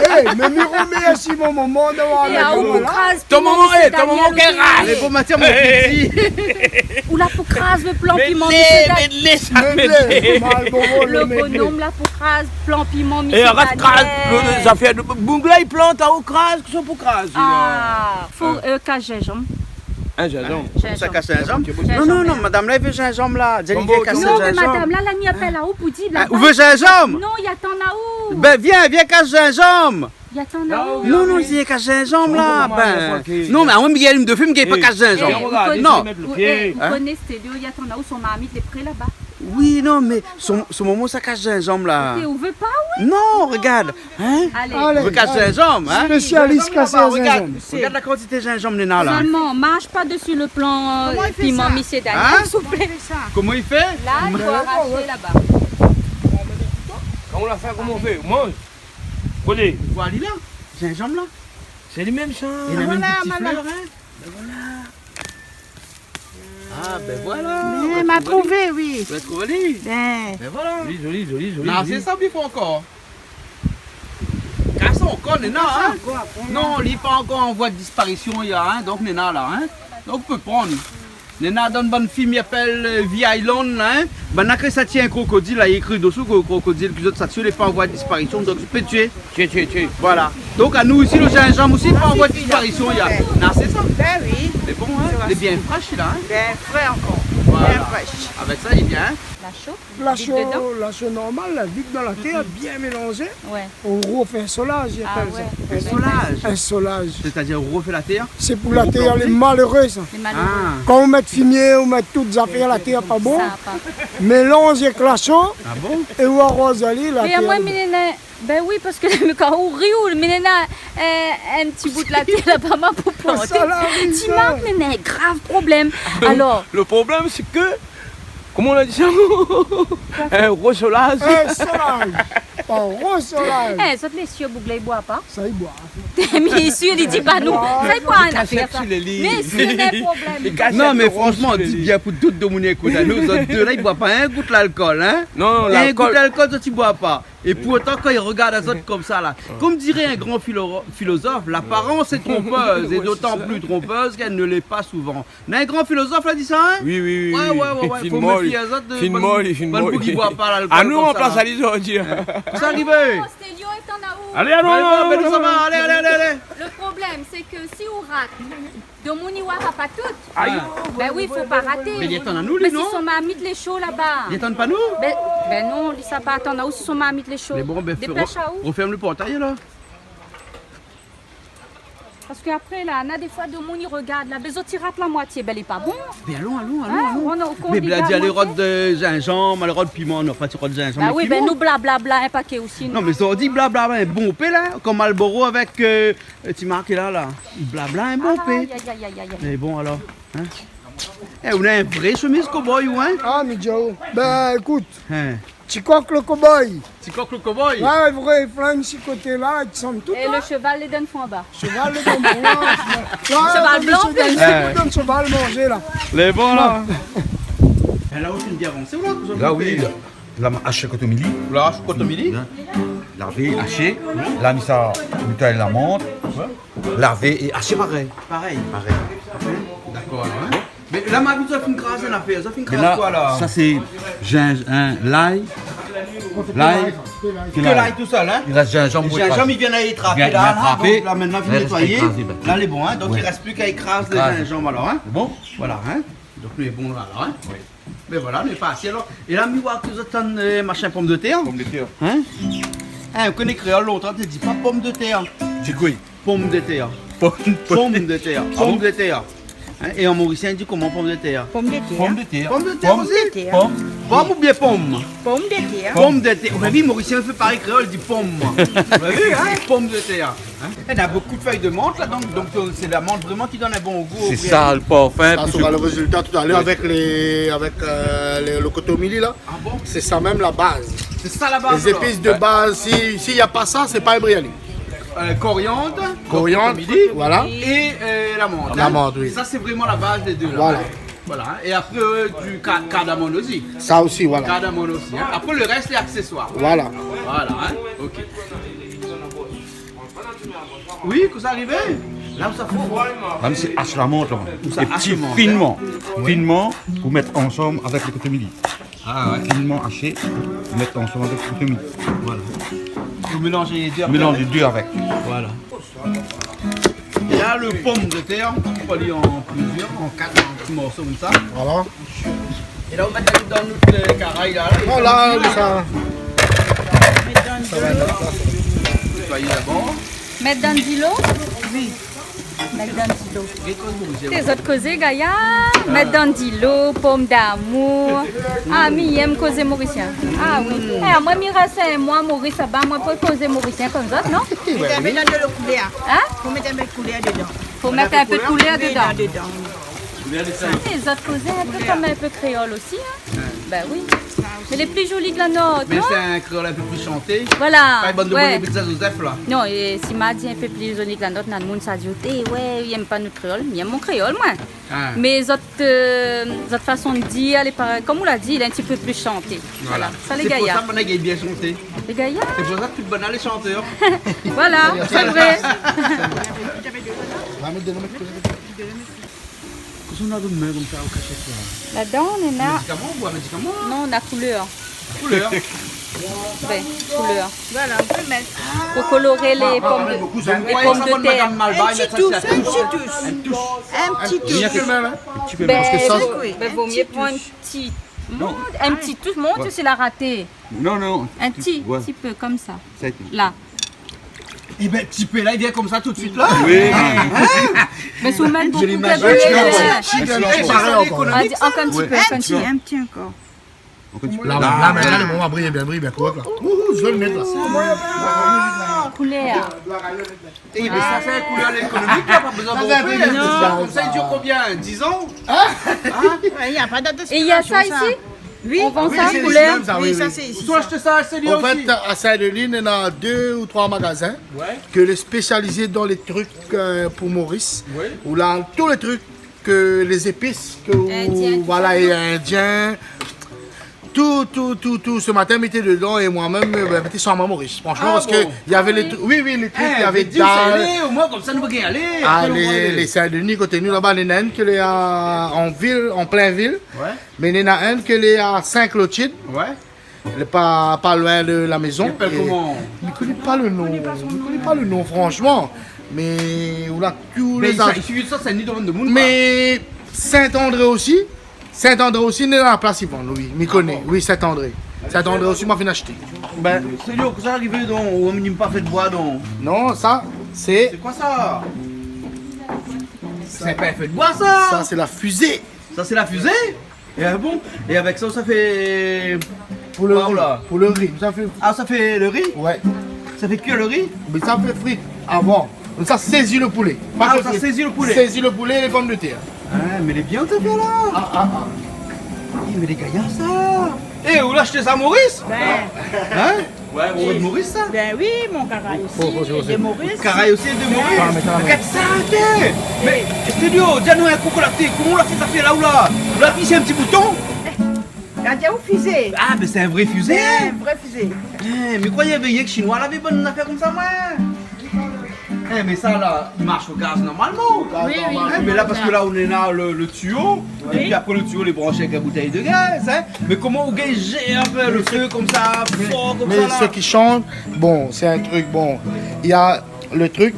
É, mé mi romèrsi mon momon d'avoir... É la, ou kraz... Ton momon, é, ton momon, kèl ras ? Alé, pou matièr, mon piti. Ou la pou kraz le plan piman, mésyé Daniel. Medley, medley, sa, medley. Malboro, le medley. Lo bonom la pou kraz plan piman, mésyé Daniel. É arèt kraz, lo, zafèr de boug la i plant, ou kraz, kosa pou kraz, la ? Ah, fo, euh, kas zinzanm. In zinzanm. Zinzanm. Sa kas zinzanm ? Zinzanm. Non, non, non, madam la i vé zinzanm la. Di ali i vé kas zinzanm. Non, mé madam la, la ni apèl aou pou di la. Ah, ou vé zinzanm ? Non, i atann aou. Bin, vien, vien kas zinzanm. I atann aou. Non, non, i vé kas zinzanm la. Bin, non, mé amoin, Miguel, mi dofé, mi gingn pa kas zinzanm. Non. Ou koné, ou koné Stelio, i atann aou, son marmit lé pré laba. Oui, non, mé son, son momon sa kas zinzanm la. Oké, ou vé pa, oui. Non, regard. Hein ? Alé. Ou vé kas zinzanm, hein ? Spésialis kas zinzanm. Regard, regard la kantité zinzanm néna la. Sèlman, marsh pa dsi le plan, euh, piman, mésyé Daniel, s'il vous plaît. Koman i fé ? Koman i fé ? La, i fo arashé laba. Koman ou la fé, koman ou fé ? Manz. Koté. Voilà, li la. Zinzanm la. Sé li mèm sa. Li na mèm dé ti flèr, hein. Bin voilà. Ah, bin voilà. Bin, ma trouvé, oui. Ou la trouv ali ? Bin. Bin voilà. Zoli, zoli, zoli, zoli. Non, sé sa, i fo ankor. Kas ankor, néna, hein. Kas ankor, apré, non, li lé pa ankor an voi de disparision, i a, hein. Donk, néna la, hein. Donk, ou pé prann. Néna dann bann film i apèl, euh, The Island la, hein. Banna kan sa tié in krokodil la, i ékri dosou ke krokodil, ke zot sa tié, lé pa an voi de disparision, donk i pé tié. Tié, tié, tié. Voilà. Donk anou isi, lo zinzanm osi pa an voi de disparision, i a. Non, sé sa. Bin oui. Mé bon, hein, lé bien frèsh la, hein. Bien fré ankor. Voilà. Bien frèsh. Avèk sa, lé bien, hein. La sho. La sho, la sho normal la, vid dan la tèr, bien mélanzé. Ouais. Ou rofé in solaz, i apèl sa. Ah ouais. In solaz. In solaz. Sétadir ou rofé la tèr ? Sé pou la tèr, lé maléré sa. Lé maléré. Ah. Kan ou mèt fimié, ou mèt tout zafèr, la tèr pa bon. Sa pa. Mélanz èk la sho. Ah bon ? É ou aroz ali, la tèr. Mé amoin, mi néna, bin oui, parske kan ou ri, ou, mi néna, euh, in ti bout la tèr laba, ma pou planté. Sa la, oui, sa. Ti mark, mi néna in grav problèm. Alor. Le problème, c'est que Koman ou la di sa ? In rosolaz. In solaz. Pa rosolaz. Eh, zot mésyé, boug la i boi pa ? Sa i boi. Mésyé, li di pa nou. Sa i boi, in afèr sa. Mésyé, néna in problèm. Non, mé fransman, di bien pou tout demoun i ékout anou, zot dé la i boi pa in gout lalkol, hein ? Non, non, in gout lalkol, zot i boi pa. É pourtan, kan i rogard azot konmsa la, comme dirait un grand philo-, philosophe, l'apparence est trompeuse, et d'autant plus trompeuse qu'elle ne l'est pas souvent. Mé in gran filozof la di sa, hein ? Oui, oui, oui, oui. Ouais, ouais, ouais, ouais. Fo méfié azot de bann boug i boi pa lalkol konmsa la. Anou, an plas ali, sa vé dir. Hein ? Sa i ariv. Stelio lé an aou. Alé, anou, anou, anou, anou. Alé, alé, alé, alé. Le problèm, sé ke si ou rat, demoun i oi pa tout. Aïe. Bin oui, fo pa raté. Mé li atann anou, li, non ? Mé si son marmit lé sho laba. Li atann pa nou ? Bin, bin non, li sa pa atann aou si son marmit lé sho. Mé bon, bin, dépèsh aou. Rofèrm le portay, la. Parske apré la, na défoi demoun i rogard la, bin zot i rat la moitié, bin lé pa bon. Bin alon, alon, alon, alon. Mé bladi, alé rod zinzanm, alé rod piman, non, pa ti rod zinzanm, piman. Ba oui, bin nou blablabla in paké osi, nou. Non, mé sa ou di blablabla, in bonpé la, kom Malboro avèk, euh, ti mark la, la. Blabla in bonpé. Aïe, aïe, aïe, aïe, aïe. Mé bon, alor, hein ? Eh, ou néna in vré shemiz koboy, ou, hein ? Ah, mi di aou. Bin, ékout. Hein. Ti kok le koboy. Ti kok le koboy. Ouais, vré, flan isi koté la, i sanm tout, hein. É le sheval lé dann fon anba. Sheval lé dann fon anba. Sheval blan. Sheval manzé la. Lé bon la. La, ou la fine bien avansé, ou la ? La, oui, la, la ma ashé kotomili. La ashé kotomili. Bien. Lavé, ashé. La mi sa, mi sa lamant. Ouais. Lavé é ashé parèy. Parèy. Parèy. Dakor, alor, hein. Mé la, ma vi zot la fine kraz in afèr. Zot la fine kraz koi la ? Sa sé zinz-, hein, lay. Lay. Ke lay tousèl, hein ? I rès zinzanm pou ékrazé. Zinzanm i vien étrapé la, la, donk la, mintnan, i vien nétoiyé. La, lé bon, hein ? Donk i rès pli k'à ékraz le zinzanm, alor, hein ? Bon. Voilà, hein ? Donk nou lé bon la, alor, hein ? Oui. Mé voilà, nou lé parti alor. É la mi oi ke zot tann, euh, machin pomdetèr. Pomdetèr. Hein ? Hein, ou koné kréol, lontan té di pa pomdetèr. Sé koi ? Pomdetèr. Pom, pom. Pomdetèr. Ah bon ? Pomdetèr. Hein ? É an morisien i di koman, pomdetèr ? Pomdetèr. Pomdetèr. Pomdetèr osi ? Pomdetèr. Pom. Pom oubien pom ? Pomdetèr. Pomdetèr. Ou la vi, morisien i fé parèy kréol, i di pom. Ou la vi, hein ? Pomdetèr. Hein ? Il y a beaucoup de feuilles de menthe là, donc, donc, euh, c'est la menthe vraiment qui donne un bon goût au poulet. C'est ça, le parfum. Ça sera le résultat tout à l'heure avec les, avec, euh, les, le kotomili là. Ah bon ? C'est ça même la base. C'est ça la base. Les épices de base, si, s'il y a pas ça, c'est pas un briani. Euh, coriandre, Coriandre, donc, comme il dit, voilà. Et, euh, la menthe, hein. La menthe, oui. Ça, c'est vraiment la base des deux, là, voilà, hein. Voilà, hein. Et après, euh, du ca-, cardamome aussi. Ça aussi, voilà. Cardamome aussi, hein. Après, le reste, c'est accessoire. Voilà. Voilà, hein. Ok. Oui, kosa i ariv la ? Sa fo. Mèm si ash la mant, hein. Sa ash la mant, hein. Finement. Ouais. Finement, pou mèt ansanm avèk le kotomili. Ah ouais. Finement ashé, mèt ansanm avèk le kotomili. Voilà. Ou mélanz lé dé apré. Mélanz lé dé avèk. Voilà. É la, le pomdetèr, ou koup ali an plizièr, an kat, an ti morso konmsa. Voilà. É la, ou mèt ali dan nout, euh, karay la. Voilà, sa. Mèt dan dolo. Mèt dan dolo ? Oui. Mèt dan dolo. Té zot kozé gayar, mèt dan dolo, pomdamour. Ah, mi yèm kozé morisien. Ah oui. Eh, moin, mi rès in moi Moris laba, moin pou kozé morisien konm zot, non ? Mèt in pé dolo koulèr. Hein ? Fo mèt in pé koulèr dedan. Fo mèt in pé koulèr dedan. Dedan. Té zot kozé in pé konm in pé kréol osi, hein ? Ben oui. Mé lé pli zoli ke la not, non ? Mé sé in kréol in pé pli shanté. Voilà, ouais. Pa bann de Bonneville Saint-Joseph, la. Non, é si ma di in pé pli zoli ke la not, na moun sa di, « Oté, ouais, i yèm pa nout kréol. » Mi yèm mon kréol, moin. Ah. Mé zot, euh, zot fason de dir, lé pa, konm ou la di, lé in ti pé pli shanté. Voilà. Voilà. Sa lé gayar. Sé pou sa, banna i gingn bien shanté. Lé gayar. Sé pou sa, tout banna lé shantèr. Voilà, sé vré. Va mèt de la mèt. Kosa ou na dan out min konmsa, ou kashèt la ? Ladan, nou na... Médikaman, ou boir médikaman ? Non, nou na koulèr. Koulèr. Ouais, koulèr. Voilà, ou pé mèt. Pou koloré lé pomdetèr. Ah, ah, ah, mé bokou, sa, madam Malba, i mèt sa, sé in ti toush, in ti toush. In ti toush. Rien ke mèm, hein. In ti pé, ben, parske sa, oui, ben, vo myé pran in ti, non, in ti toush, mon Dieu, sé la raté. Non, non, in ti, ti pé konmsa. Sa i tou. La. Eh ben, ti pé la, i vien konmsa tout suit la. Oui. Hein ? Mé si ou mèt bokou, je l'imagine, tu vois, euh, si, si, si, parèy ankor. Ah, di, ankor in ti pé, ankor in ti pé. In ti, in ti ankor. Ankor in ti pé. La, la, mintnan, le moman, briyé bien, briyé bien, korèk la. Ouh, zone nèt la. Koulèr. Eh, mé sa, sé in koulèr ékonomik, la, pa bezoin de... Sa, sé in trik spésial, sa. Konmsa, i dir konbien ? Diz an ? Hein ? Ouais, na pa dat d'èkspirasyon, sa. É na sa isi ? Oui. Ou vann sa, sé koulèr ? Isi mèm, sa, oui, oui. Sa, sé isi, sa. Ou ashèt sa a Saint-Denis osi ? An fèt, a Saint-Denis, néna dé ou troi magazin ke lé spésializé dan lé trik, euh, pou Moris. Ouais. Ou na tout lé trik ke lé zépis, ke ou, voilà, é indien. Tout, tout, tout, tout. Se matin, mi té dedan é moin mèm, euh, ben, mi té san moin Moris. Franshman, parske navé lé trik, oui, oui, lé trik, navé dal. Omwin konmsa nou pé alé. Ah, lé Saint-Denis, koté nou laba, néna inn ke lé a, an vil, an plin vil. Ouais. Mé néna inn ke lé a Sainte-Clotilde. Ouais. Lé pa, pa loin de la mézon. I apèl koman ? Mi koné pa le non. Mi koné pa le non, franshman. Mé ou na tout lé... Mé sa, i sufi sa, sé ni domann demoun, koi. Mé Saint-André osi. Saint-André osi, néna la plas i vann, oui. Mi koné. Ah bon ? Oui, Saint-André. Saint-André osi, ma fine ashté. Ben, sé li, kosa i ariv, donk, ou mèm pa fé d'boi, donk. Non, sa, sé... Sé koi sa ? Sé pa in fé d'boi, sa ? Sa, sé la fizé. Sa, sé la fizé ? É, ah bon ? É avèk sa, sa fé koi, la ? Pou le ri, pou le ri. Sa fé... Ah, sa fé le ri ? Ouais. Sa fé kui le ri ? Mé sa fé frit avan. Sa sézi le poulé. Ah, sa sézi le poulé. Sézi le poulé é lé pomdetèr. Ah, mé lé bien, sa fé la. Ah, ah, ah. Eh, mé lé gayar, sa. Eh, ou la ashté sa Moris ? Ben. Hein ? Ouais, Moris, sa ? Ben oui, mon karay osi lé de Moris. Karay osi lé de Moris. Ben. Gard sa, té. Mé, Stelio, di anou in kou, la, té, koman ou la fé sa fé la, ou la ? Ou la fé in ti bouton ? Gard, ou fizé. Ah, mé sé in vré fizé. Sé in vré fizé. Eh, mi kroiyé navé rienk shinoi lavé bann zafèr konmsa, moin. Eh, mé sa la, i marsh o gaz normalman. Oui, oui. Eh, mé la, parske la, ou néna le, le tiyo. Oui. Épi apré, le tiyo lé branshé avèk in boutèy de gaz, hein. Mé koman ou gingn zéré in pé le fé konmsa, for konmsa la ? Mé sak i shanj, bon, sé in trik, bon, i na le trik,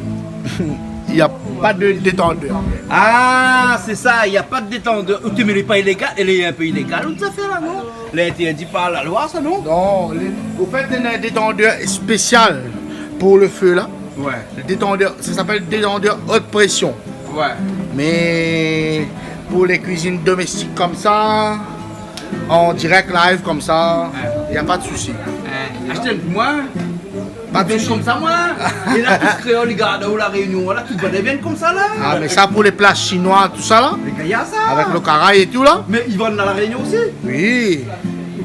i na pa de détandèr. Ah, sé sa, i na pa de détandèr. Oté, mé lé pa ilégal, lé in pé ilégal, tout zafèr la, non ? Lé intèrdi par la loi, sa, non ? Non, lé, an fèt, néna in détandèr spésial pou le fé la. Ouais. Le détandèr, sa i apèl détandèr haute pression. Ouais. Mé pou lé kuizine doméstik konmsa, an dirèk live konmsa, ouais, i na pa de sousi. Ouais. Ashté in pou moin. Pa de sousi. Konmsa, moin. É la, tout kréol i gard, ou La Rényon, la, tout bann i vien konmsa, la. Ah, mé sa, pou lé pla shinoi, tousa, la. Lé gayar, sa. Avèk le karay é tou, la. Mé i vann La Rényon osi. Oui.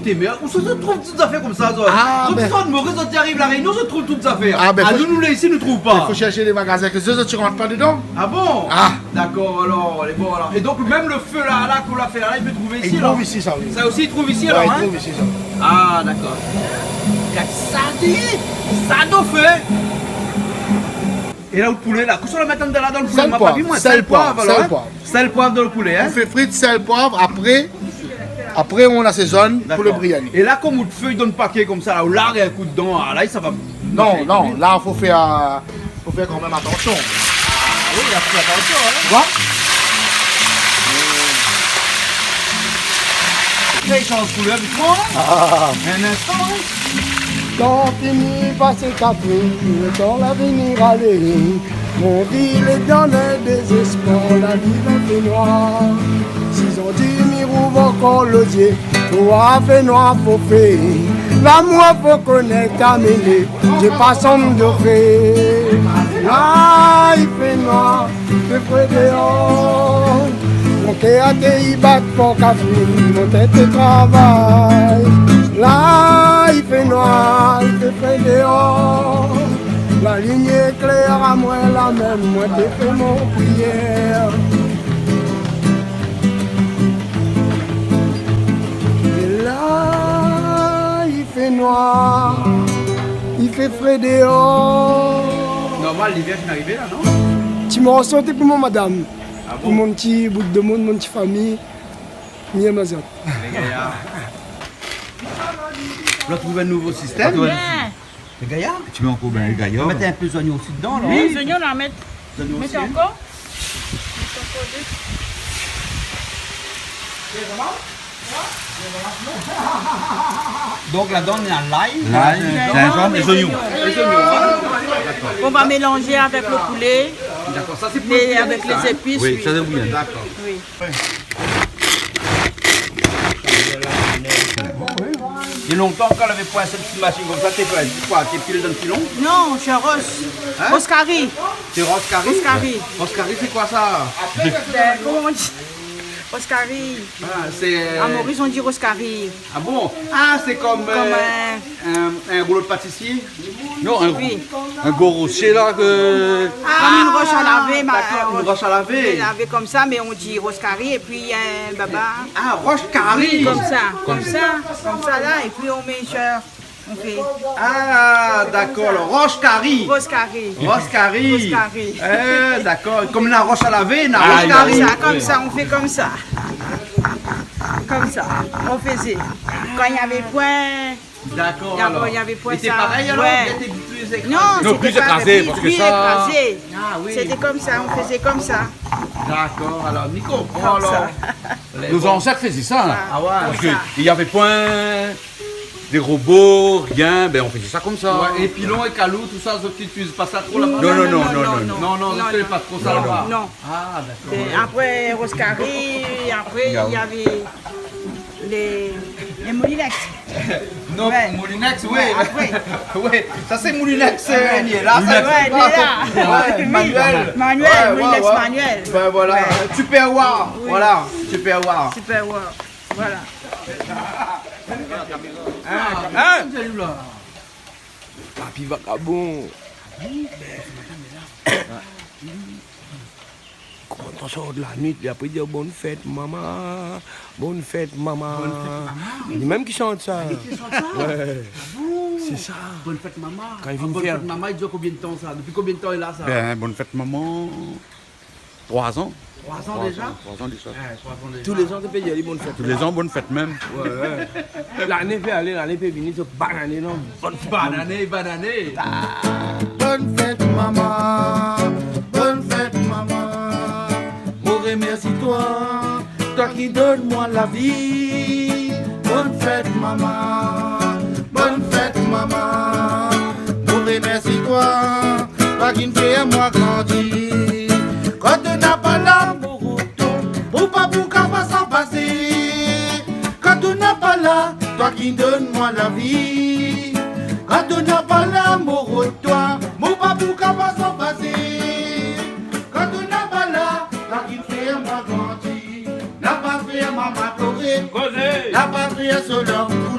Té, mé ousa zot i trouv tout zafèr konmsa, zot ? Ah, zot i sort Moris, zot i ariv La Rényon, zot i trouv tout zafèr. Ah, bin, fo, nou, la, isi, nou trouv pa. Fo shèrsh lé magazin ke zot, zot i rant pa dedan. Ah bon ? Ah. Dakor, alor, lé bon, alor. É donk, mèm lo fé la, la, k'ou la fé la, la, i pé trouvé isi, la ? I trouv isi, sa, oui. Sa osi, i trouv isi, alor, in ? Ouais, i trouv isi, sa. Ah, dakor. Gard sa, di, sa, do fé. É la, lo poulé, la, kosa ou la mèt andan la, dan lo poulé ? Sèl, poiv, alor, in ? Sèl, poiv, sèl, poiv. Sèl, poiv dan lo poulé, in ? Ou fé frit, sèl, poiv, apré, apré, ou asézone pou lo briani. Dakor. É la, konm out fé i done paké konmsa, la, ou larg in kou dedan, ah, la, sa va... Non, non, la, fo fé, euh, fo fé kanmèm atansion. Ah oui, i fo fé atansion, in. Bon. Fé i sanz koulèr, vit, in ? Ah. In instan, in ? Tan fini pasé kat èr, lo tan la vini ralé. Mon vi lé dan lo dézéspèr, la vi la fé noir. Si zot i di mi rouv ankor lo zié, noir fé noir fo fé. Lamour fo konèt amélé, zé pa sanm dofé. La i fé noir, i fé fré déor. Mon kèr té i bat pou kafé, mon tèt té i travay. La i fé noir, i fé fré déor. La linièr klèr amoin la mèm, moin té fé mon priyèr. É la i fé noir, i fé fré déor. Normal, livèr fine arivé la, non ? Ti morso té pou mon madam. Ah bon ? Pou mon ti bout demoun, mon ti fami, mi èm azot. Lé gayar. Ou la trouv in nouvo sistèm ? Bien. Lé gayar ? Ti mèt ankor, bin, lé gayar. Mèt in pé zoignon osi dedan, la, in ? Oui, zoignon, la, mèt. Zoignon osi, in ? Mèt ankor. Mèt ankor dé. Donk, ladan, néna lay, zinzanm é zoignon. Lay, zinzanm é zoignon. É zoignon, in ? Dakor. On va mélanger avec le poulet, dakor, sa sé pou lo poulé, avèk sa, in ? Oui, oui. Sa sé bien. Dakor. Oui. É lontan, kan lavé poin sèt ti mashine konmsa, té fé koi ? Té pil dan filon ? Non, sé ros. In ? Ros kari. Sé ros kari ? Ros kari. Ros kari, sé koi sa ? Bin, koman i di ? Ros kari. Ah, sé... À Maurice, on dit ros kari. Ah bon ? Ah, sé konm, konm, euh, euh, in, in roulo de patisié ? Non, in, oui, in gro rosié la ke... Ah, konm in rosh a lavé, ma, dakor, in rosh a lavé. Lavé konmsa, mé on di ros kari, épi, euh, baba. Ah, rosh kari. Oui, konmsa, konmsa, konmsa la, épi on mèt, euh, on fé. Ah, dakor, lo rosh kari. Rosh kari. Rosh kari. Rosh kari. Eh, dakor, konm la rosh a lavé, na rosh kari. Konmsa, konmsa, on fé konmsa. Konmsa, on fézé. Kan navé poin Dakor, alor. Navé poin sa. Sété parèy, alor, ouais. Ou té pli ékrazé ? Non, sété pli ékrazé, parske sa... Pli ékrazé. Ah oui. Sété konmsa, on fézé konmsa. Dakor, alor, mi konpran, alor. Konmsa. Nout zansèt té fézé sa, in. Ah ouais. Parske navé poin de robo, rien, bin, nou té fé sa konmsa. Ouais, é pilon é kalou, tousa, zot i itiliz pa sa tro laba ? Non, non, non, non, non. Non, non, zot i fé pa tro sa laba. Non. Ah, dakor. É apré, ros kari, apré, navé lé, lé moulinèks. Non, ouais. Moulinèks, oui. Ouais, apré. Oui, sa sé moulinèks, euh, ouais, li lé la, sa, moulinèks, ouais, li lé la. Ouais, oui. Manuel. Manuel, ouais, moulinèks, ouais, manuel. Ben voilà. Ouais. Tupperware. Oui. Voilà, Tupperware. Tupperware. Voilà. Hein ? Hein ? Papi vakabon. Kan ou sort la nuit, li apré i di, oh, bonne fête, maman. Bonne fête, maman. Bonne fête, maman. Ni mèm ki shant sa. Ah, li ki shant sa ? Ouais. Ah bon ? Sé sa. Bonne fête, maman. Kan li vien fé bonne fête, maman, i dir konbien d'tan sa ? Dopi konbien d'tan li lé la sa ? Ben, bonne fête, maman. Troi zan. Troi zan déza ? Troi zan, troi zan déza. Ouais, troi zan déza. Tou lé zan, té pé di ali bonne fête. Tou lé zan, bonne fête mèm. Ouais, ouais. Lané i pé alé, lané i pé vini, sa, bonne année, non ? Bonne fête, bonne année. Bonne fête, maman. Bonne fête, maman. Mon remèrsi toi, toi ki donn amoin la vi. Bonne fête, maman. Bonne fête, maman. Mon remèrsi toi, toi ki fé amoin grandi. Kan ou na pa la, mon roto, mon pa pou ka pa san pasé. Kan ou na pa la, toi ki donn amoin la vi. Kan ou na pa la, mon roto, mon pa pou ka pa san pasé. Kan ou na pa la, toi ki fé amoin grandi. Na pa fé maman ploré. Kozé. Na pa fé solèy pou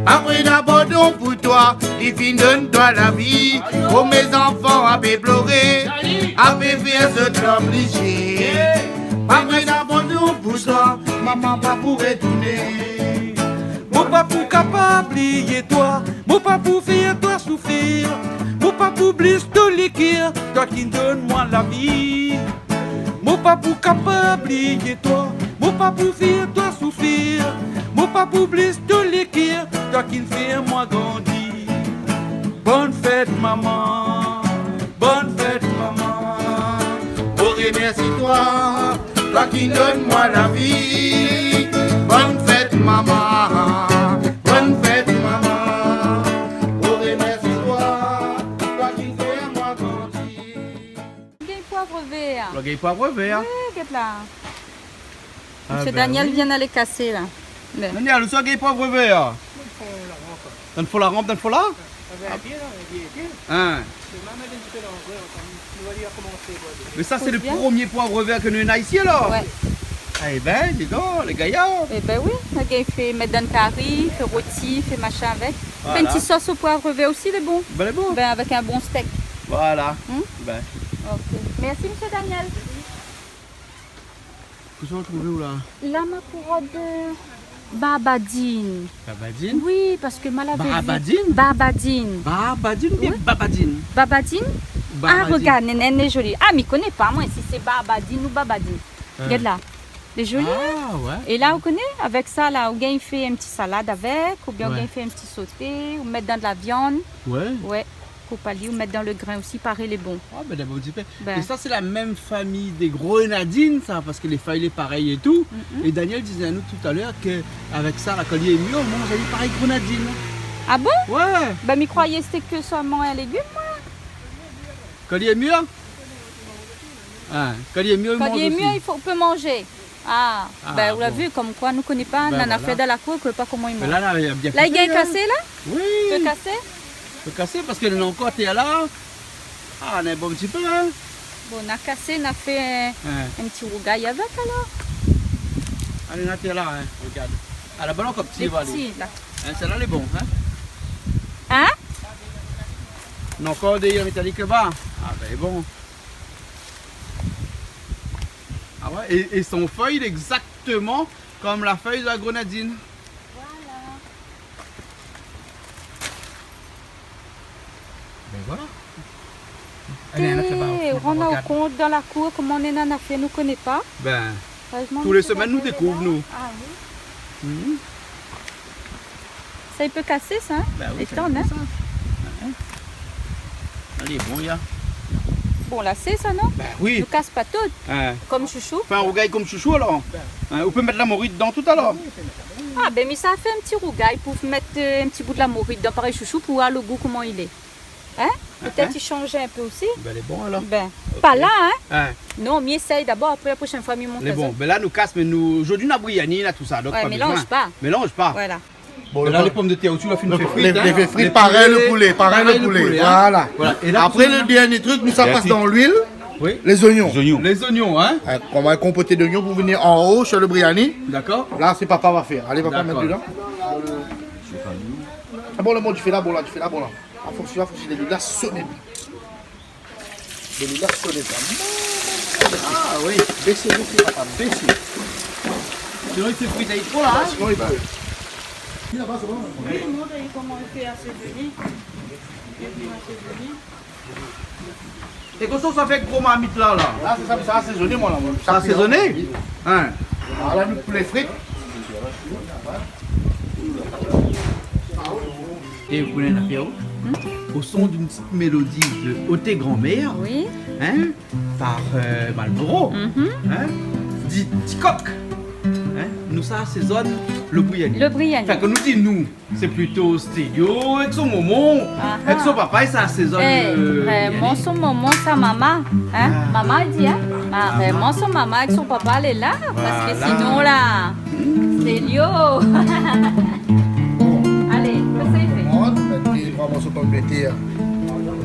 Apré in abandon pou toi, li fine donn toi la vi. Pou mé zanfan, apé ploré, apé fé zot loblizé. Apré in abandon pou toi, momon pa pou retourné. Mon pa pou kapab bliyé toi, mon pa pou fé toi soufrir, mon pa pou blis tou lé kèr, toi ki donn moin la vi. Mon pa pou kapab bliyé toi, mon pa pou fé toi soufrir, mon pa pou blis tou lé kèr, toi ki fé moin grandi. Bonne fête, maman. Bonne fête, maman. Mon remèrsi toi, toi ki donn moin la vi. Bonne fête, maman. Bonne fête, maman. Mon remèrsi toi, toi ki fé moin grandi. Gingn poiv vèr. Lo gingn poiv vèr. Oui, gèt la. Ah, Monsieur Daniel vien alé kasé la. Mé Daniel, ousa gingn poiv vèr ? Dan fon la ranp, dan fon la ? Hin ? Mé sa sé lo promié poiv vèr ke nou néna isi alor ? Ouais. Eh ben, di don, lé gayar. Eh ben oui, nou gingn fé mèt dan kari, fé roti, fé machin avèk. Voilà. Fé in ti sos o poiv vèr osi, lé bon. Ben, lé bon. Ben, avèk in bon stèk. Voilà. Hmm ? Ben. Ok. Mèrsi, Monsieur Daniel. Kosa ou trouv la ? La, ma pou rod, euh, barbadine. Barbadine ? Oui, parske ma la vi. Barbadine ? Barbadine. Barbadine oubien barbadine ? Barbadine. Ah, regard, néna, lé zoli. Ah, mi koné pa, moin, si sé barbadine ou barbadine. Hin. Gèt la. Lé zoli, hin ? Ah, ouais. É la, ou koné, avèk sa, la, ou gingn fé in ti salad avèk, oubien ou gingn fé in ti soté, ou mèt dan de la viann. Ouais. Ouais. Koup ali, ou mèt dan lo grin osi, parèy lé bon. Ah, ben, d'abor, in ti pé. Ben. É sa, sé la mèm famiy dé grenadine, sa, parske lé fèy lé parèy é tou. Mm, mm. É Daniel té di anou talèr ke avèk sa, la, kan li lé mir, ou manz ali parèy grenadine. Ah bon ? Ouais. Ben, mi kroiyé sété ke solman in légim, moin. Kan li lé mir ? Hin, kan li lé mir, ou manz osi. Kan li lé mir, i fo, ou pé manzé. Ah, ben, ou la vi, konm koi nou koné pa, nana fé dan la kour, nou koné pa koman i manz. Mé la, la, li la bien pousé, hin. La, li gingn kasé, la ? Oui. Pé kasé ? Pé kasé, parske néna ankor tèr la. Ah, néna in bon ti pé, hin. Bon, na kasé, na fé in, in ti rougay avèk, alor. Alé, na tèr la, hin, regard. Ah, la, bon, ankor pti, lé pti, la. Hin, sèl-la, lé bon, hin. Hin ? Néna ankor dé italik laba. Ah, ben, bon. Ah ouais, é, é son fèy, lé égzaktoman konm la fèy de la grenadine. Voilà. Ben voilà. Alé, in ot laba, ou rann aou kont, dan la kour, koman néna nafèr nou koné pa. Ben, tou lé semèn nou dékouv, nou. Ah oui. Mhm. Sa i pé kasé, sa, hin ? Ben oui, sa i pé kasé. Lé tann, hin ? Ouais. Alé, bon, ya. Bon, la, sé sa, non ? Ben oui. Nou kas pa tout. Hin. Konm shoushou. Fé in rougay konm shoushou, alor. Hin, ou pé mèt la mori dedan tout alor. Ah, ben, mi sa fé in ti rougay pou mèt, euh, in ti bout la mori dedan, parèy shoushou, pou oir lo gou, koman i lé. Hin ? Pétèt i sanz in pé osi. Ben, lé bon, alor. Ben, pa la, hin ? Hin. Non, mi éséy dabor, apré, la proshèn foi, mi mont azot. Lé bon. Ben la, nou kas, mé nou, zordi, na briani, na tousa, donk pa bézoin. Ouais, mélanz pa. Mélanz pa. Voilà. Bon, la, lé pomdetèr osi, ou la fine fé frit, hin. Lé, lé frit, parèy lo poulé, parèy lo poulé, hin. Voilà. Voilà. É la, apré, lo dèrnié trik, nou sa pas dan luil. Oui. Lé zoignon. Lé zoignon, hin. Hin, konm in konpoté d'oignon pou vni an o, su lo briani. Dakor. La, sé papa va fèr. Alé, papa, mèt dedan. Dakor. Ah bon, lo mor di fé la, bon la, di fé la, bon la. A fors, a fors, lé la soné. Lé la soné, sa. Ah oui. Bésé, bésé, papa, bésé. Sinon, i fé frit, i fo la, hin. Sinon, i fo. Oui, mont ali koman i fé asézoné. É kosa ou sa fé èk gro marmit la, la ? La, sé sa, sa asézoné, moin, la, moin. Sa asézoné ? Oui. Hin. Ala nout poulé frit. É ou koné la, Pierrot ? Hmm ? Au son d'une petite mélodie de Oté Grand-Mère, oui, hin, par, euh, Malboro, mhm, hin, di Tikok, hin, nou sa asézone lo briani. Lo briani. Anfin, kan nou di nou, sé plito Stelio èk son momon, ah, èk son papa, é sa asézone, euh, lo briani. Vréman, son momon, sa mama, hin ? Ah. Mama i di, hin ? Ah, mama. Vréman, son mama èk son papa lé la, parske sinon, la, Stelio. Alé, kosa i fé ? Mont, mèt dé troi morso pomdetèr,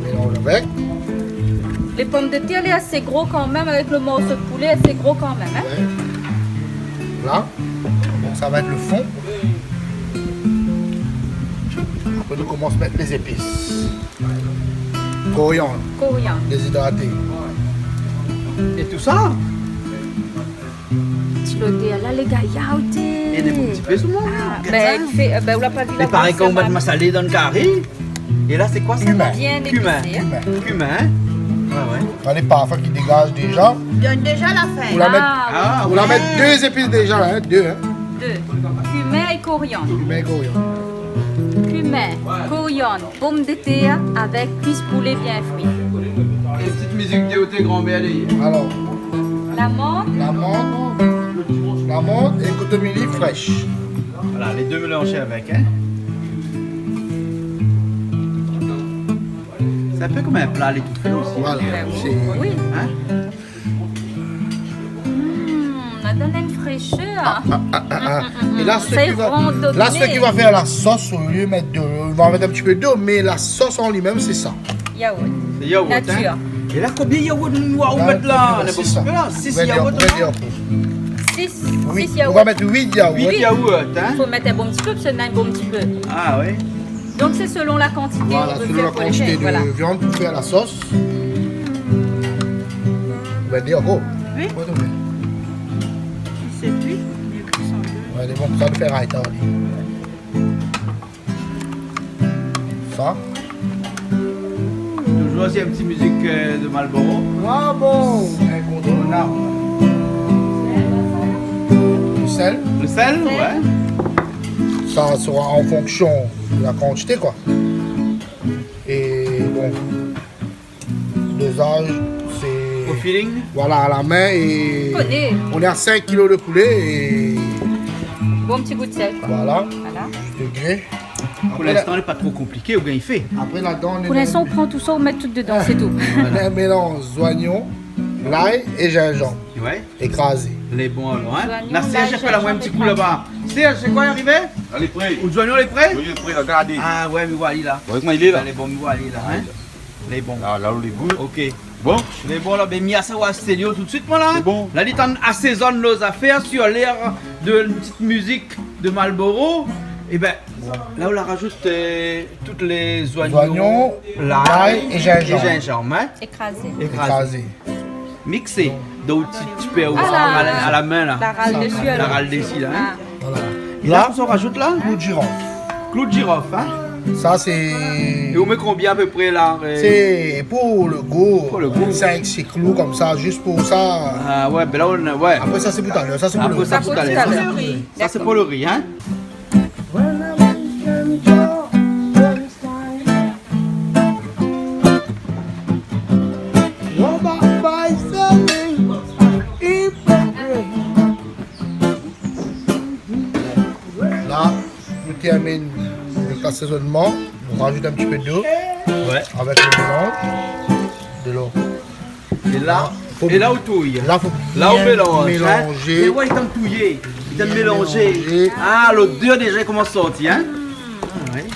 mélanz avèk. Lé pomdetèr lé asé gro kanmèm, avèk lo morso de poulé asé gro kanmèm, hin ? Ouais. La, bon, sa va èt lo fon. Fo nou komans mèt lé zépis. Koriann. Koriann. Dézidraté. É tousa. Ti lodèr la, lé gayar, té. É dé bon ti pé sou mon. Ah, gèt bin, sa. Li fé, euh, bin, ou la pa vi la paré kan ou mèt masalé dan kari. É la, sé koi sa ? Kimin. Bien épicé, hein. Kimin. Kimin, hein ? Ouais, ouais. Alé, parfin ki dégaz déza. Donn déza la fin. Ou la mèt, ah, ou la mèt dé zépis déza la, hein, dé, hein. Dé. Kimin é koriann. Kimin é koriann. Kimin, koriann, pomdetèr avèk kuis poulé bien fri. É ti mizik de oté granmèr dèrièr. Alor. Lamant. Lamant. Lamant é kotomili frèsh. Voilà, lé dé mélanzé avèk, hein. Sé in pé konm in pla létoufé osi, hein. Voilà, sé... Oui. Hein ? Hmm, la donn in fréshèr. Ah, ah, ah, ah. Mm, mm, mm. É la, sak i va, la, sak i va fé la sos, olié mèt de, i va mèt in ti pé dolo, mé la sos an li mèm, sé sa. Yaourt. Sé yaourt, hein. Natir. É la, konbien yaourt nou va mèt la ? Néna sis, hein. Sis yaourt, non ? Sis, sis yaourt. Oui, nou va mèt uit yaourt. Uit yaourt, hein. Fo mèt in bon ti pé, parske néna in bon ti pé. Ah oui. Donk sé selon la kantité, voilà, selon la kantité de viann pou fé la sos. Ou va dir ankor. Oui. Ouais, donk. Si sé kui, mé kui san dé. Ouais, lé bon, sa nou fé rayta, li. Sa. Touzour osi in ti mizik, euh, de Marlboro. Ah bon, inkontournab. Le sel. Le sel, ouais. Sa sera an fonksion de la kantité, koi. É bon, dozaz, sé... Au feeling ? Voilà, à la main é... Koné. On est à cinq kilos de poulet et... Bon ti gou de sèl, koi. Voilà. Voilà. Juste degré. Pou linstan, lé pa tro konpliké, ou gingn fé. Apré, ladan, pou linstan, ou pran tousa, ou mèt tout dedan, sé tou. Voilà. Mélanz zoignon, lay é zinzanm. Ouais. Ékrazé. Lé bon, alor, hein. Zoignon, lay, zinzanm. La, Serge, fé la moin in ti kou laba. Serge, sé koi i arivé ? Lé pré. Ou zoignon lé pré ? Zoignon lé pré, la, gardé. Ah ouais, mi voi ali la. Ouais, koman li lé la ? Lé bon, mi voi ali la, hein. Lé bon. La, la, lé gou. Ok. Bon. Lé bon, la, bin, mi sa asté li tout suit, moin, la. Lé bon. La, li tann asézone lo zafèr sur l'air de in ti mizik de Marlboro. É bin, la, ou la rajout, euh, tout lé zoignon, lay é zinzanm, hein. Ékrazé. Ékrazé. Ékrazé. Miksé. Donk, ti, ti pé, ah, a la, a la min, la. La ral dési, alor. La ral dési, la, hein. Ah. Voilà. É la, kosa ou rajout la ? Klou de zirof. Klou de zirof, hein. Sa, sé... É ou mèt konbien a pé pré la, euh ? Sé pou le gou. Pou le gou. Sink, sis klou konmsa, zis pou sa. Ah ouais, bin la, ou, ouais. Apré, sa, sé pou talèr. Sa, sé pou le ri. Apré, sa, pou talèr. Sa, sé pou le ri. Sa, sé pou le ri, hein. La, nou termine le asézonman. Nou rajout in ti pé dolo. Ouais. Avèk le mélanz. Dolo. É la, é la, ou touy. La, fo bien mélanzé. La, ou mélanz, hein. É ouais, li tann touyé. Li tann mélanzé. Bien mélanzé. Ah, lodèr déza i komans sorti, hein. Ah ouais.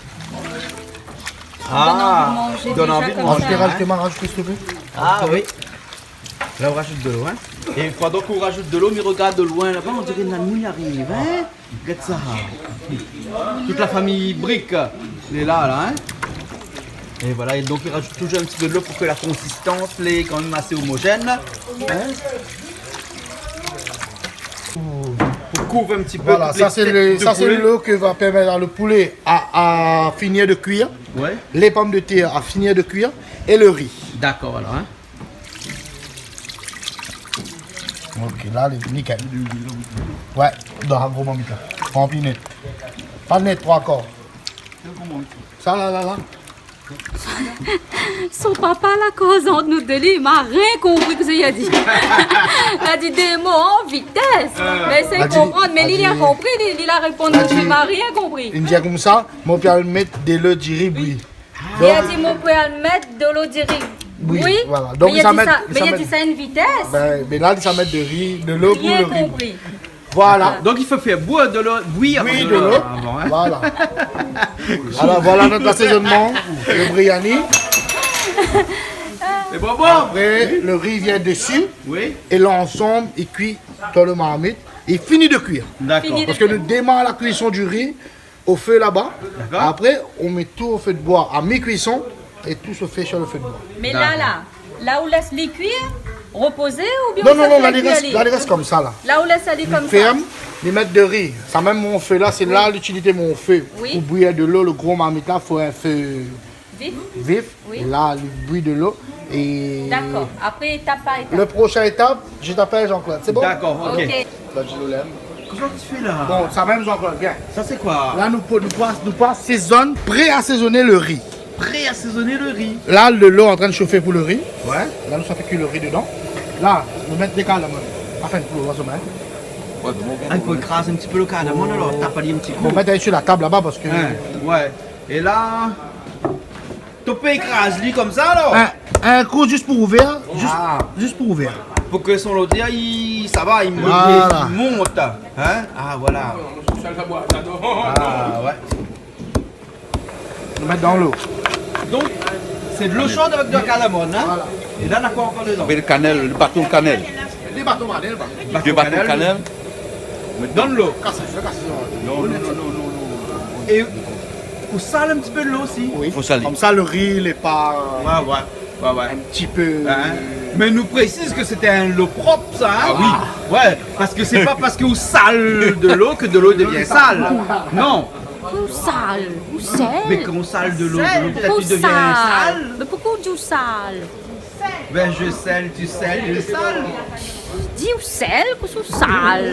Ah, donn anvi manzé déza konmsa, hein. Rajout, rajout, rajout, s'il te plaît. Ah oui. La, ou rajout dolo, hein. É pandan k'ou rajout dolo, mi rogard de loin laba, on diré néna nout i ariv, hein. Gèt sa. Tout la famiy Brique lé la, la, hein. É voilà, é donk, i rajout touzour in ti pé dolo pou ke la konsistans lé kan mèm asé omozèn, hein. Pou, pou kouv in ti pé tout lé tèt de poulé. Voilà, sa, sé le, sa, sé dolo ki va pèrmèt a le poulé a, a finir de kuir. Ouais. Lé pomdetèr a finir de kuir. É le ri. Dakor, alor, hein. Ok, la, lé nikel. Ouais, dan in gro marmit la. Ranpli nèt. Pa nèt, troi kar. Sa la, la, la. Son papa la koz ant nou dé, li ma rien konpri kosa li la di. La di dé mo an vitès. Mé sé konprann, mé li, li la konpri, li, li la réponn, li ma rien konpri. Li di konmsa, mon pé al mèt dolo diri bouyi. Li la di, mon pé al mèt dolo diri bouyi. Oui, voilà. Donk, mé li la di sa, mé li la di sa in vitès. Bin, mé la, li sa mèt diri, dolo pou le ri bouyi. Rien konpri. Voilà. Donk, i fo fé bouyi dolo, bouyi avan dolo, hein. Voilà. Alor, voilà nout asézonman, le briani. É bon, bon. Apré, le ri i vien dési. Oui. É lansanm i kui dan le marmit. I fini de kuir. Dakor. Fini de kuir. Parske nou démar la kuison du ri o fé laba. Dakor. Apré, ou mèt tout o fé d'boi a mi-kuison é tout se fé sur le feu de bois. Mé la, la, la ou lès li kuir, repozé oubien... Non, non, non, la li rès, la li rès konmsa la. La ou lès ali konmsa. Fèrm, li mèt do ri. Sa mèm mon fé la, sé la litilité mon fé. Oui. Pou bouyi dolo, le gro marmit la, fo in fé vif. Vif. Oui. É la, li bouyi dolo. É... Dakor. Apré, étap par étap. Le prochain étape, je t'appelle Jean-Claude. C'est bon ? Dakor, ok. Ok. La, je l'aime. Kosa ou fé la ? Bon, sa mèm, Jean-Claude, vien. Sa sé koi ? La, nou pou, nou pou, nou pou asézone, pré-asézone le ri. Pré-asézone le ri. La, dolo antrinn shofé pou le ri. Ouais. La, nou sa fé kui le ri dedan. La, nou mèt dé kardamom. Anfin, pou le ri, sa mèm. Ouais, bon, bon, bon. Ah, i fo ékraz in ti pé le kardamom, alor, tap ali in ti kou. Bon, mèt ali sur la tab laba parske... Ouais, ouais. É la, ou pé ékraz li konmsa, alor ? In, in kou zis pou ouvèr, zis, zis pou ouvèr. Pou ke son lodèr, i, sa va, i mont, voilà, i mont, hin ? Ah, voilà. Ah, ouais. Nou mèt dan lo. Donk, sé dolo sho avèk de kardamom, hin ? Voilà. É la, na koi ankor dedan ? Apré le kanèl, le baton kanèl. Dé baton kanèl, ba. Dé baton kanèl. Dé baton kanèl. Mèt dan lo. Kas, kas, kas. Non, non, non, non, non, non. É ou sal in ti pé dolo osi. Oui. Fo salé. Konmsa, le ri, lé pa, euh, ouais, ouais, ouais, ouais, in ti pé, hin ? Mé nou présiz ke sété in lo prop, sa, hin ? Ah oui. Ouais, parske sé pa parske ou sal dolo ke dolo i devien sal. Non. Ou sal, ou sèl. Mé kan ou sal dolo, dolo pétèt i devien sal. Mé poukosa ou di ou sal ? Ben, je sèl, tu sèles, je sale. Di ou sèl, kosa ou sal ?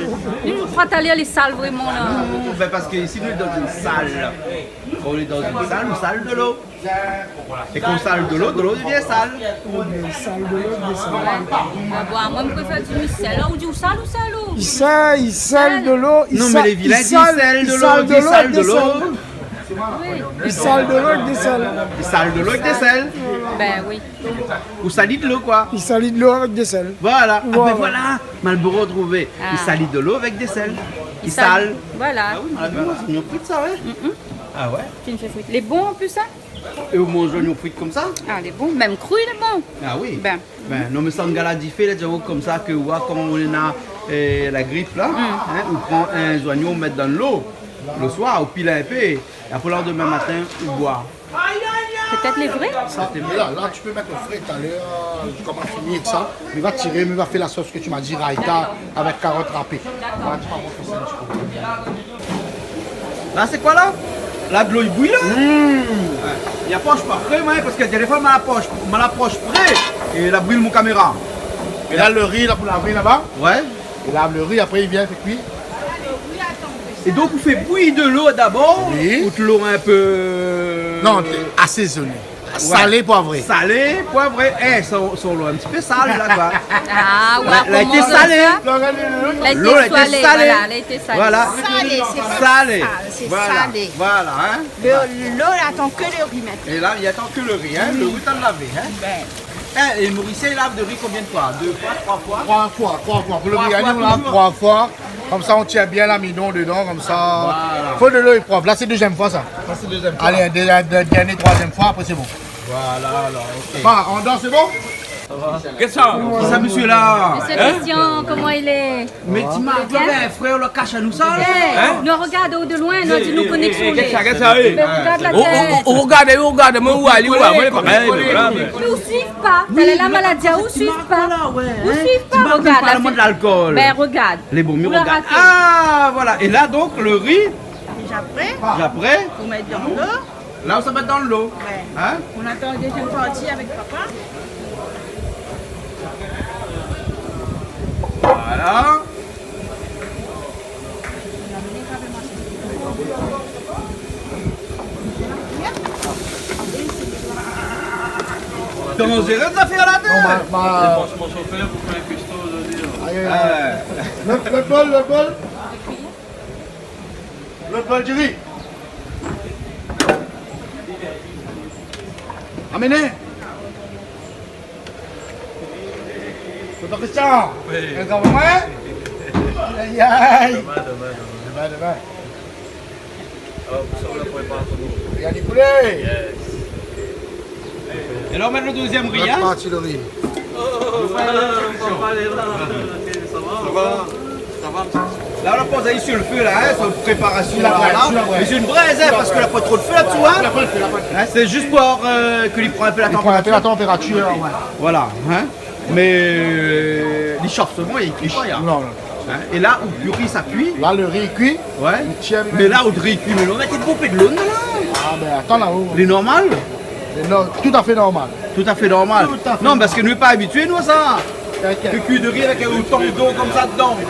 Nou pa ta lèr lé sal vréman la. Non, ben, parske isi nou lé dan in sal. Kan nou lé dan in sal, nou sal dolo. É kan ou sal dolo, dolo i devien sal. Sal dolo, i devien sal. Ah bon, moin mi préfèr di mi sèl. Ou di ou sal, ou sèl, ou ? I sèl, i sèl dolo, i sèl. Non, mé lé vilin i di sal dolo, i sal dolo. I sal dolo avèk dé sèl. I sal dolo avèk dé sèl. Ben oui. Ou sali dolo, koi. I sali dolo avèk dé sèl. Voilà. Ah, ben voilà. Malboro trouvé. Ah. I sali dolo avèk dé sèl. I sal. Voilà. Ah oui, mé la, moin, sé in frit, sa, ouais. Mm-mm. Ah ouais. Sé in frit. Lé bon an plis, sa. É ou manz zoignon frit konmsa ? Ah, lé bon. Mèm kri, lé bon. Ah oui. Ben. Ben, non, mé sa, in gars la di fé, la di, oh, konmsa ke, ouais, kan ou néna, euh, la grip, la, hin, ou pran in zoignon, ou mèt dan lo, le soir, ou pil in pé, é apré, le landemin matin, ou boi. Pétèt lé vré. Sa, mé la, la, tu peux mettre au frais tout à l'heure, euh, kan ma fini avèk sa. Mi va tiré, mi va fé la sos ke tu m'as dit, raïta avèk karot rapé. Voilà, tu peux avoir ça un petit peu. La, sé koi, la ? La, dolo i bouyi, la ? Mm. Ouais. I apros pa pré, moin, parske la dernièr foi, ma apros, ma apros pré, é la bril mon kaméra. É la, le ri, la, pou lavé laba. Ouais. É la, le ri, apré, i vien fé kui. É donk, ou fé bouyi dolo dabor, oui, ou dolo in pé... Non, asézoné. Ouais. Salé, poivré. Salé, poivré. Eh, son, son lo in ti pé sal, la, koi. Ah, ouais, la, la été salé. Koman sa ? La été salé, voilà, la été salé. Voilà. Salé, sé pa sal, sé salé. Voilà, voilà, hin. Le, lo, i atann ke le ri mintnan. É la, i atann ke le ri, hin. Le ri, ou la lavé, hin. Ben. Eh, é Morisien i lav le ri konbien de foi ? Dé foi, troi foi ? Troi foi, troi foi. Pou le ri, nou lav troi foi. Konmsa, ou tien bien lamidon dedan, konmsa. Voilà. Fo dolo lé prop. La, sé dézièm foi, sa. Sa, sé dézièm foi. Alé, dé-, dé-, dernié, troizièm foi, apré, sé bon. Voilà, alor, ok. Ba, an dan, sé bon ? Sa va ? Kisa ? Kisa, mésyé la ? Mésyé Christian, koman i lé ? Mé ti mark, bien, frèr, la kash anou sa, la. Hin ? Nou rogard aou de loin, nou di nou koné kisa ou lé. Kisa, kisa, eh ? Mé rogard la tèt. Ou, ou, ou rogard, ou rogard, moin, ou alé, ou alé, moin, lé parèy, mé voilà, mé... Mé ou suiv pa. Oui, talèr la, ma la di aou, ou suiv pa. Ou suiv pa, rogard la tèt. Lé bon, mi rogard. Ou la raté. Ah, voilà. É la, donk, le ri, déza pré. Déza pré. Fo mèt dan lo. La, ou sa mèt dan lo. Ouais. Hin ? On attend la deuxième partie avec papa. Voilà. Danzéré zafèr la, dé. Bon, ba, ba. Sé franchman shofèr pou fé in kuisto zordi, la. Aïe, aïe, aïe. Ouais. Le, le bol, le bol. Lot bol di ri. Amené. Tonton Christian. Oui. Tonton Romain. Aïe, aïe. Demain, demain, demain. Demain, demain. Oh, sa, ou la prépar pou nou. Riyal poulé. Yes. É la, ou mèt le dézièm ri, hin ? Lot parti le ri. Oh, oh, oh, papa lé la. Sa va ? Sa va ? Sa va, mésyé ? La, ou la poz ali su lo fé, la, in, su la préparasion, la, la. Su la brèz, su la brèz. Mé sé in brèz, in, parske la poin tro d'fé la-dsi, in. La poin d'fé, la poin d'fé. In, sé zis pou, eu, ke li pran in pé la tanpératir. Li pran in pé la tanpératir, oué. Voilà, in. Mé, eu, li shof solman, li kui pa, in. Non, non. In, é la, ou, lo ri, sa kui. La, lo ri kui. Oué. Li tien, mé la, ou ri kui, mé la, ou la mèt bonpé dolo dedan, la. A, bin, atann, la, ou. Lé normal ? Lé nor-, tout à fait normal. Tout à fait normal. Tout à fait normal. Non, parske nou lé pa abitié, nou, a sa. T'inquiète. Ke kui do ri avèk otan dolo konmsa dedan.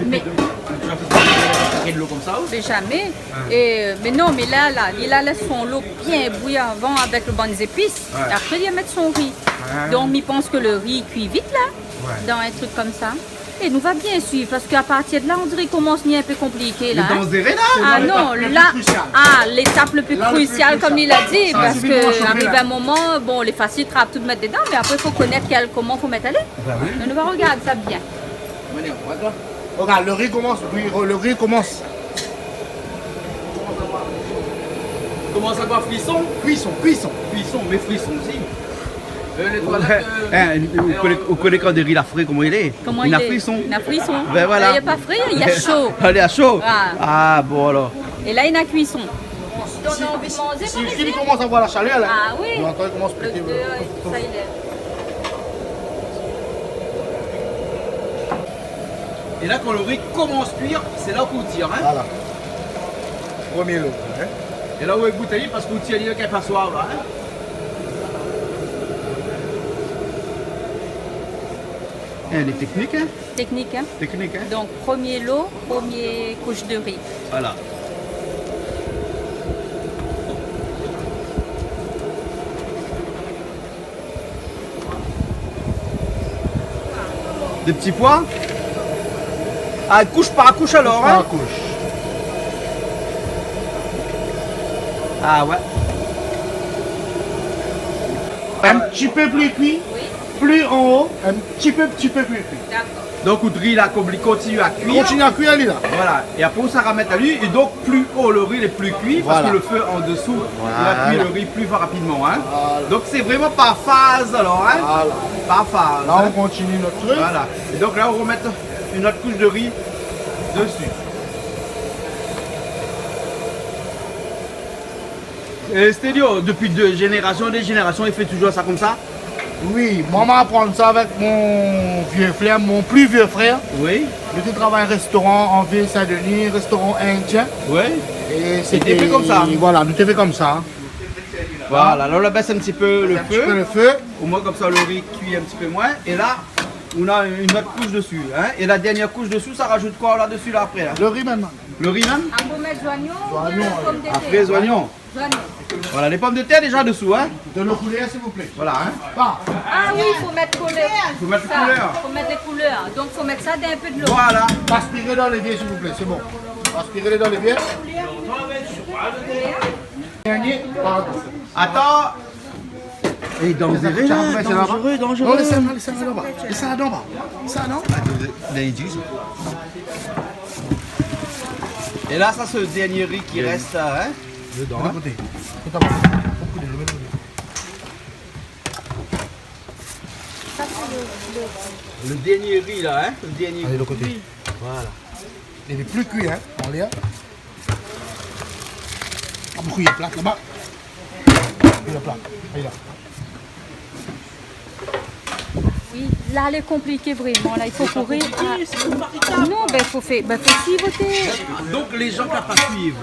Mé, ou la fé, ou la fé dolo konmsa, ou ? Mé zamé. In. É, mé non, mé la, la, li la lès son lo bien bouyir avan avèk lo bann zépis. Oué. É apré, li va mèt son ri. A. Donk, mi pans ke lo ri i kui vit, la, oué, dan in trik konmsa. É nou va bien suiv, parske a partir de la, on diré i komans ni in pé konpliké, la, in. Lé danzéré, la. A non, la, a, létap lo pli krusial, konm li la di, parske ariv in moman, bon, lé fasil, trap tout, mèt dedan, mé apré, fo konèt kèl, koman fo mèt alé. Bin oui. Donk, nou va rogard sa bien. Rogard, lo ri i komans, ri, lo ri i komans. Komans avoir frison ? Kuison, kuison. Frison, mé frison osi. Eu, lé toilet, eu, in, ou koné, ou koné kan do ri la fré, koman i lé ? Koman i lé ? Na frison. Na frison. Bin voilà. Lé pa fré, na sho. Lé sho. A. A, bon, alor. É la, néna kuison. Donk, si, na anvi manzé, si, si li komans avoir la shalèr, la, a oui, ou antann li komans pété, lo dé, eu, sa i lé. É la, kan lo ri i komans kui, sé la ou tir, in ? Voilà. Promié lo, in ? É la, ou gout ali, parske ou tir ali avèk in pasoir, la, in ? É, lé teknik, in ? Teknik, in ? Teknik, in ? Donk, promié lo, promié koush do ri. Voilà. Dé ti poi ? A, koush par koush, alor, in ? Koush par koush. A oué. In ti pé pli kui, oui, pli an-o, in ti pé, ti pé pli kui. Dakor. Donk, out ri la, konm li kontinié a kuir. Kontinié a kuir, li la. Voilà. É apré, ou sa ramèt ali, é donk, pli o lo ri lé pli kui, parske lo fé an dsou, li va kuir lo ri pli rapidman, in. Voilà. Donk, sé vréman par faz, alor, in. Voilà. Par faz, in. La, on kontinié nout trik. Voilà. É donk, la, ou ramèt in ot koush do ri dsi. É, Stelio, dopi dé zénérasion, dé zénérasion, i fé touzour sa konmsa ? Oui, moin, ma aprann sa avèk mon vié frèr, mon pli vié frèr. Oui. Li té travay réstoran an vil Sin-Dni, réstoran indien. Oui. É té fé konmsa. Voilà, nou té fé konmsa. Voilà, la, ou la bès in ti pé lo fé. In ti pé lo fé. Omoin, konmsa, lo ri i kui in ti pé moin. É la, ou na in ot koush dsi, in. É la dèrnié koush dsi, sa razout koi la dsi, la, apré, la ? Lo ri mèm. Lo ri mèm ? Apré, mèt zoignon, zoignon, pomdetèr. Apré, zoignon. Zoignon. Voilà, lé pomdetèr déza dsi, in. Dolo koulèr, siouplé. Voilà, in. Pa. A oui, fo mèt koulèr. Fo mèt koulèr. Sa, fo mèt lé koulèr. Donk, fo mèt sa dan in pé dolo. Voilà. Aspiré dan lévié, siouplé, sé bon. Aspiré dan lévié. Dèrnié, pardon. Atann. É, danzéré, la, danzéré, danzéré. Non, lès sa, lès sa laba. Lès sa ladan, ba. Sa, non ? É la, sa, sé lo dèrnié ri ki rès, la, in ? Dedan, in ? Koté. Koté, mèt lo dolo. Lo dèrnié ri, la, in ? Lo dèrnié ri. Alé, lo koté. Voilà. Li lé pli kui, in, anlèr. A, pou kui plat laba. Kui plat. Alé, la. Oui, la, lé konpliké vréman, la, i fo kouri. Sé pa konpliké, sé in maritab. Non, bin, fo fé, bin, fo sivoté. Donk, lé zan ki la pa suiv,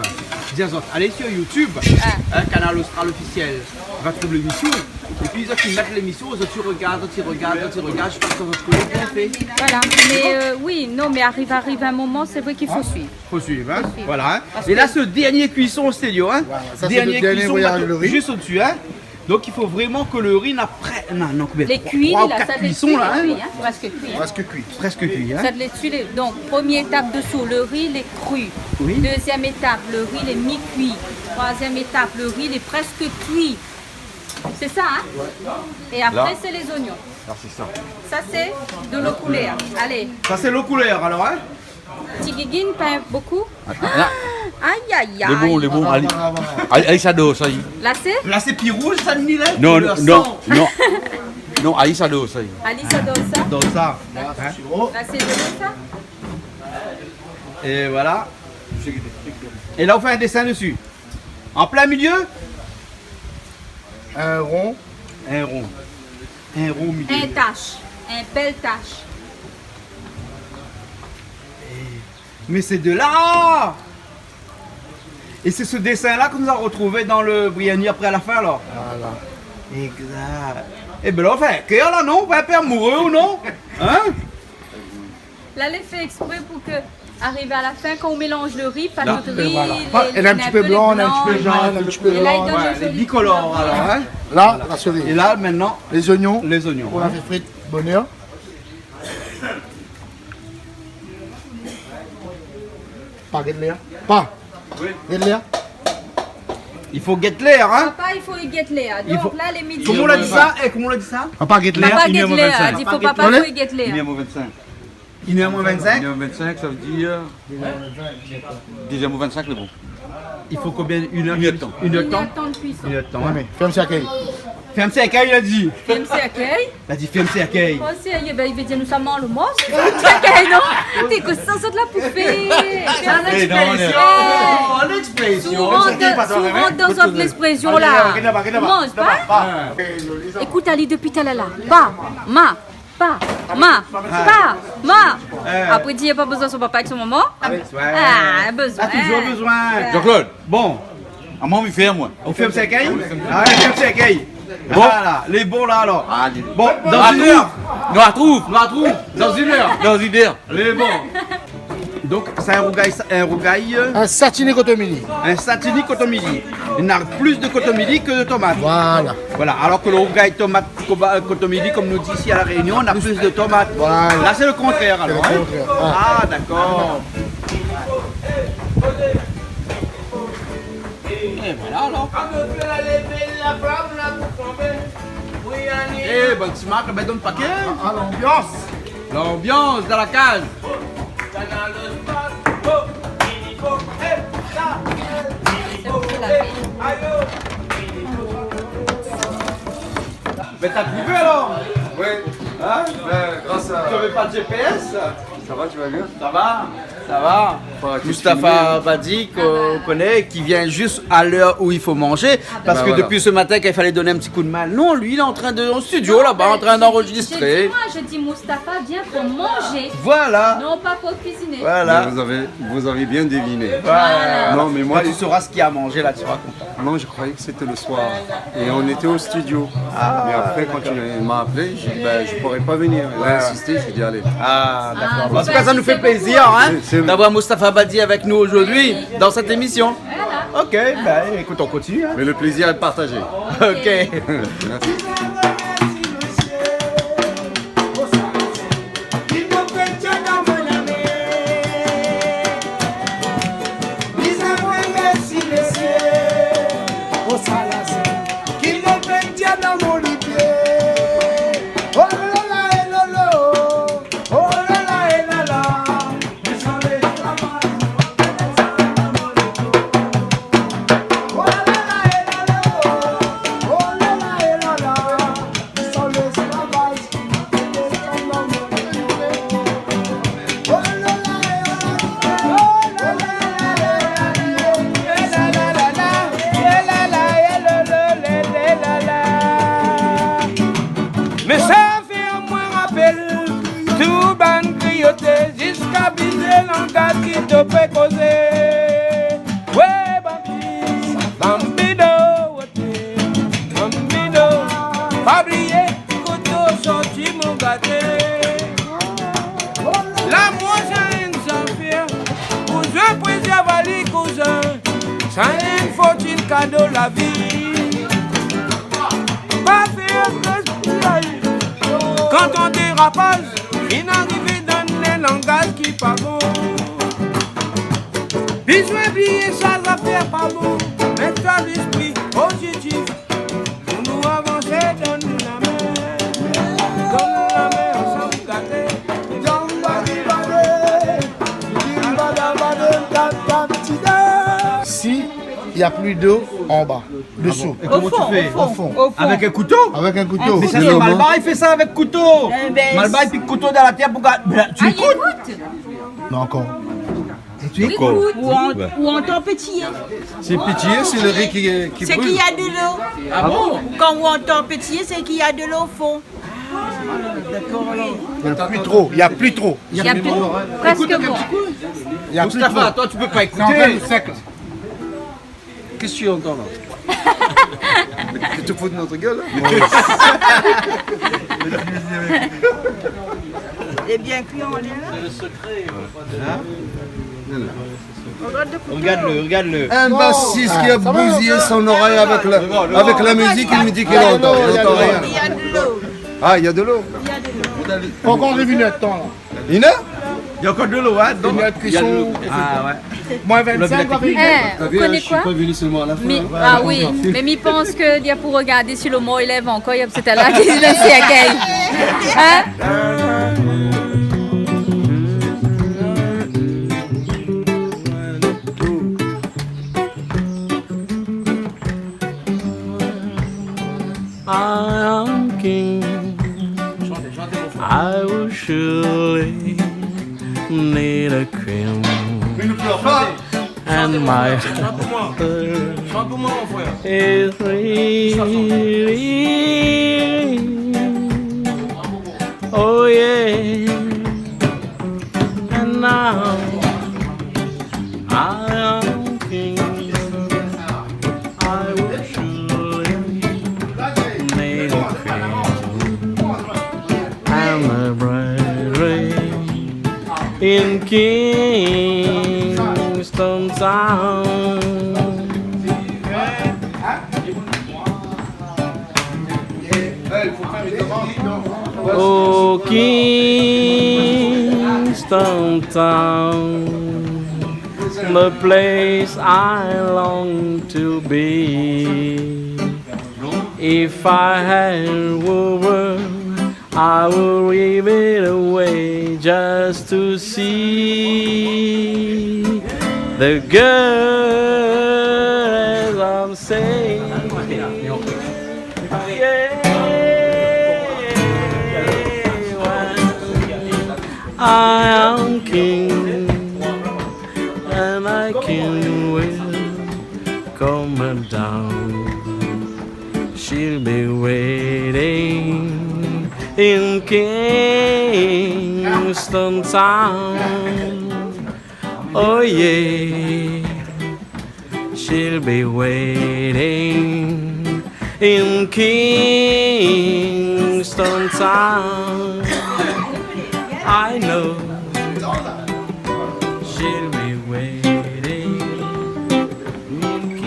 di azot, alé su YouTube, in, Kanal Austral officiel, va trouv lémision. Épi, zot i mèt lémision, zot i rogard, zot i rogard, zot i rogard, ziska zot i koné bien fé. Voilà, mé, eu, oui, non, mé ariv, ariv in moman, sé vré k'i fo suiv. Fo suiv, in. Fo suiv. Voilà, in. Parske... É la, sé lo dèrnié kuison, Stelio, in. Voilà, sa, sé lo dèrnié kuison, voyaz lo ri. Zis odsi, in. Donk, i fo vréman ke lo ri na pré-, na, non, konbien ? Lé kui, troi ou kat kuison, la, in. Lé kui, in. Prèsk kui, in. Prèsk kui. Prèsk kui, in. Sa lé dsi, lé, donk, promié étap dsi, lo ri lé kri. Oui. Dézièm étap, lo ri lé mi-kui. Troizièm étap, lo ri lé prèsk kui. Sé sa, in ? Oué. É apré, la, sé lé zoignon. A, sé sa. Sa, sé dolo koulèr. Alé. Sa, sé lo koulèr, alor, in ? Ti gigine, pa bonpé. Atann, la. Ay, ay, ay. Lé bon, lé bon, alé. Alé, alé, sa dor, sa, i... La, sé ? La, sé pi rouz, sa, ni la. Non, koulèr non, san. Non. Non, Alice ador sa. Alice ador sa. Ador sa. La, sé dolo sa. É voilà. É la, ou fé in désin dési. An plin milié. In ron. In ron. In ron o milié. In tash. In bèl tash. Mé sé de la. É sé se désin-la ke nou la retrouvé dan le briani apré, a la fin, alor. Voilà. Exact. É bin la, ou fé kèr la, non ? Ou lé in pé amouré ou non ? Hein ? La, lé fé èksprè pou ke, arivé a la fin, kan ou mélanz le ri, pa tout ri, voilà. Lé, lé in ti pé blan, in ti pé zone, in ti pé blan. É la, i done in zoli koulèr. Ouais, lé bikolor, alor, hein ? La, la sériz. É la, mintnan, lé zoignon. Lé zoignon, hein. Ou la fé frit bonèr. Pa gèt lèr. Pa. Gèt lèr. I fo gèt lèr, hein ? Papa, i fo gèt lèr. I fo... Donk la, lé midi. Koman ou la di sa ? É, koman ou la di sa ? Papa gèt lèr. Papa gèt lèr. Di fo papa, fo gèt lèr. Inèr moin vin-sink. Inèr moin vin-sink ? Inèr moin vin-sink, sa vé dir dé zèr moin vin-sink, lé bon. I fo konbien ? Inèr, inèr d'tan. Inèr d'tan. Inèr d'tan de kuison. Inèr d'tan, hein. Ouais, mé fèrm sèrkèy. Fèrm sèrkèy, la di. Fèrm sèrkèy ? La di fèrm sèrkèy. Oh, sérié, bin, i vé dir nou sa manz le mor, fèrm sèrkèy, non ? Té, kosa zot la pou fé ? Sé in èksprésion. In èksprésion. Si ou rant dan, si ou rant dan zot lèksprésion la. Manz pa. Ékout ali dopi talèr la. Pa, ma, pa, ma, pa, ma. Apré, di, na pa bezoin son papa avèk son momon. Ah, bezoin. La touzour bezoin. Jean-Claude. Bon. Ah, moin, mi fé, moin. Ou fé in sèrkèy ? Ah, ouais, fé in sèrkèy. Bon. Voilà, lé bon la, alor. Bon, dan inn èr. Nou artrouv. Nou artrouv dan inn èr. Dan inn èr. Lé bon. Donk, sé in rougay, in rougay, euh, in satini kotomili. In satini kotomili. Néna plis de kotomili ke de tomat. Voilà. Voilà, alor ke le rougay tomat, koba-, kotomili, kom nou di isi a La Rényon, néna plis de tomat. Voilà. La, sé le kontrèr, alor, hein ? Sé le kontrèr, ouais. Ah, dakor. É voilà, alor. É, bann ti mak, bin, done pa kèr. Ah, lanbians. Lanbians dan la kaz. Mé t'as trouvé, alor ? Oui. Hein ? Ben, grâce à... Tu avais pas de G P S ? Ça va, tu vas bien ? Ça va, ça va. Moustapha Badi, ke ou koné, ki vien zis a lèr ousa i fo manzé, parske dopi se matin, kan i falé done in ti kou d'min, non, li, lé an trin de, an studio laba, an trin d'anrozistré. Mé non, mé je, je dis, moi, je dis, Moustapha vient pour manger. Voilà. Non pas pour cuisiner. Voilà. Mais vous avez, vous avez bien deviné. Voilà. Non, mais moi, tu sauras ce qu'il y a à manger là, tu seras content. Non, je croyais que c'était le soir. Et on était au studio. Ah, d'accord. Mais après, quand il m'a appelé, j'ai dit, ben, je pourrais pas venir. Il a insisté, j'ai dit, allez. Ah, d'accord. En tout cas, ça nous fait plaisir, hein, d'avoir Moustapha Badi avec nous aujourd'hui dans cette émission. Voilà. Ok, ben, écoute, on continue, hein. Mais le plaisir est partagé. Ok. Merci. Mé sa fé amoin rapèl tout bann kriyoté, ziska bizé langaz ki té pé kozé. Wé, Bambi, Bambido, woté, Bambido, pa bliyé koté ou sorti, mon gaté. Lamour sa inn zafèr, kouzin, prézèrv ali, kouzin. Sa inn fortin kado la vi. Pa fé gaspiyaz. Kan ou dérapaz, fine arivé dan in langaz ki pa bon. Bizin bliyé sa zafèr pa bon. Mèt sa léspri pozitif. Pou nou avansé, done la min. Done la min, ansanm gaté. Si Il y a plus d'eau en bas, dessous. Ah bon ? Et comment tu fais ? Au fond, au fond. Au fond. Avec un couteau ? Avec un couteau. Mais ça, c'est Malbar, il fait ça avec couteau. Eh ben, Malbar, il pique couteau dans la terre pour ga-, mais là, tu écoutes ? Ah, il écoute. Non, encore. Et tu écoutes ? Ou on, ou on entend pétiller. C'est pétiller, c'est le riz qui, qui brûle. C'est qu'il y a de l'eau. Ah bon ? Quand on entend pétiller, c'est qu'il y a de l'eau au fond. Ah, d'accord, alors. Il y a plus trop, il y a plus trop. Il y a plus, presque bon. Écoute un petit coup. Il y a plus trop. Mustapha, toi, tu peux pas écouter. C'est en train de sec, là. Qu'est-ce que tu entends, là ? Tu te fous de notre gueule, là ? Eh bien, cuit en l'air. C'est le secret, on va pas dire. Hein ? Non, non. Regarde le, regarde le. Un bassiste qui a bousillé son oreille avec la, avec la musique, il me dit qu'il entend, il entend rien. Il y a de l'eau. Ah, il y a de l'eau. Faut encore revenir à temps, là. Une heure ? Il y a encore de l'eau, hein, donc. Une heure de cuisson. Ah, ouais. Moins vingt-cinq, on va venir. Eh, vous connaissez quoi ? Je suis pas venu seulement à la fin, hein. Ah oui, mais mi pans ke li la pou regardé si lo mor i lèv ankor, i a pétèt la ki lès akèy. Hein ? I am king. I will surely need a queen. And my is really, oh yeah. And now I am king. I will surely need a queen and a bride in Kingston Town. Oh, Kingston Town, the place I long to be. If I had a world, I would give it away just to see the girls I'm seeing. Yeah. I am king, and my king will come down. She'll be waiting in Kingston Town. Oh yeah, she'll be waiting in Kingston Town. I know she'll be waiting in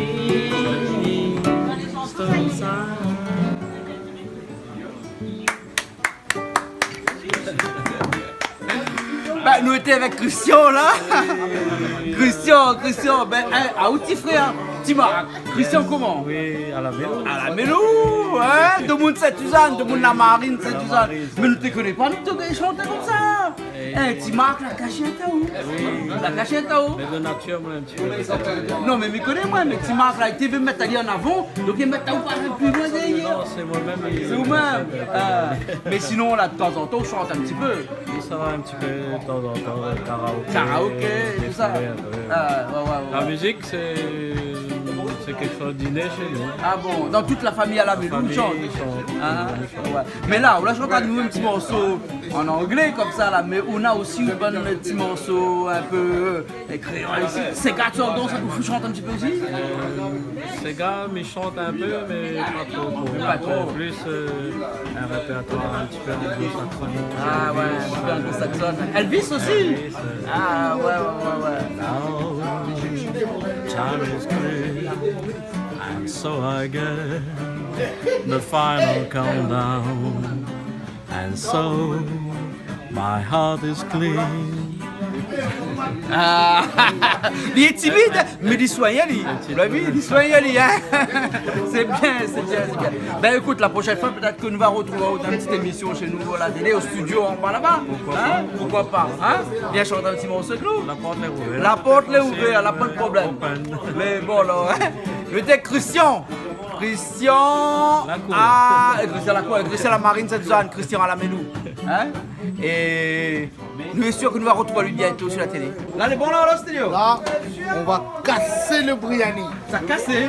Kingston Town. Bin, nou lété avèk Christian, la. Christian, Christian, bin, in, a, out ti frèr, ti Marc. Christian, koman ? Oui, a la Mélo. A la Mélo, in ? Domoun Sint-Sizane, domoun La Marine, Sint-Sizane. La Marine. Mé nou té koné pa, nou té shant konmsa. Eh, ti Marc, la kashèt, in ? Oui. La kashèt, in ? Mé de natir, moin, Non, mé mi koné, moin, mé ti Marc la, li té vé mèt ali an avan, donk li mèt ali pa pli loin dèrièr. Non, sé moin mèm. Sé ou mèm. Ah. Mé sinon, la, de tan zan tan, ou shant in ti pé. Oui, sa va in ti pé, de tan zan tan, karaoké, tout sa. Défoulé in pé. Ah, ouais, ouais, ouais. La mizik, sé, sé kékshoz d'inné shé nou. Ah bon, dan tout la famiy a la Mélo, ou shant ? La famiy i shant. Ah, ouais. Mé la, ou la shant anou in ti morso an anglé konmsa la, mé ou na osi in bann ti morso in pé, euh, kréol isi. Séga, ou dans, ou shant in ti pé osi ? Euh, séga, mi shant in pé, mé pa tro, tro. Pa tro. Plis, euh, in répèrtoir in ti pé anglo-sakson. Ah ouais, in ti pé anglo-sakson. Elvis osi ? Elvis, euh. Ah ouais, ouais, ouais, ouais. Now, time is clear, and so I get the final countdown. And so my heart is clear. Ah, li lé timid, mé li soign ali. Ou la vi, li soign ali, hein. Sé bien, sé bien, sé bien. Ben, ékout, la proshèn foi, pétèt ke nou va artrouv aou dann in ti émisyon shé nou, a la télé, o studio, anba laba. Hein ? Poukoi pa, hein ? Vien shant in ti morso avèk nou. La port lé ouvèr. La port lé ouvèr, la, pa de problèm. Mé bon, alor, hein ? Lété Christian. Christian. Lacour. Ah, é Christian Lacour, é Christian Lamarine, Sainte-Suzanne, Christian Alamenou. Hein ? É nou lé sir ke nou va artrouv ali bientô si la télé. La, lé bon la, alor, Stelio ? La, nou va kas lo briani. Sa kasé ?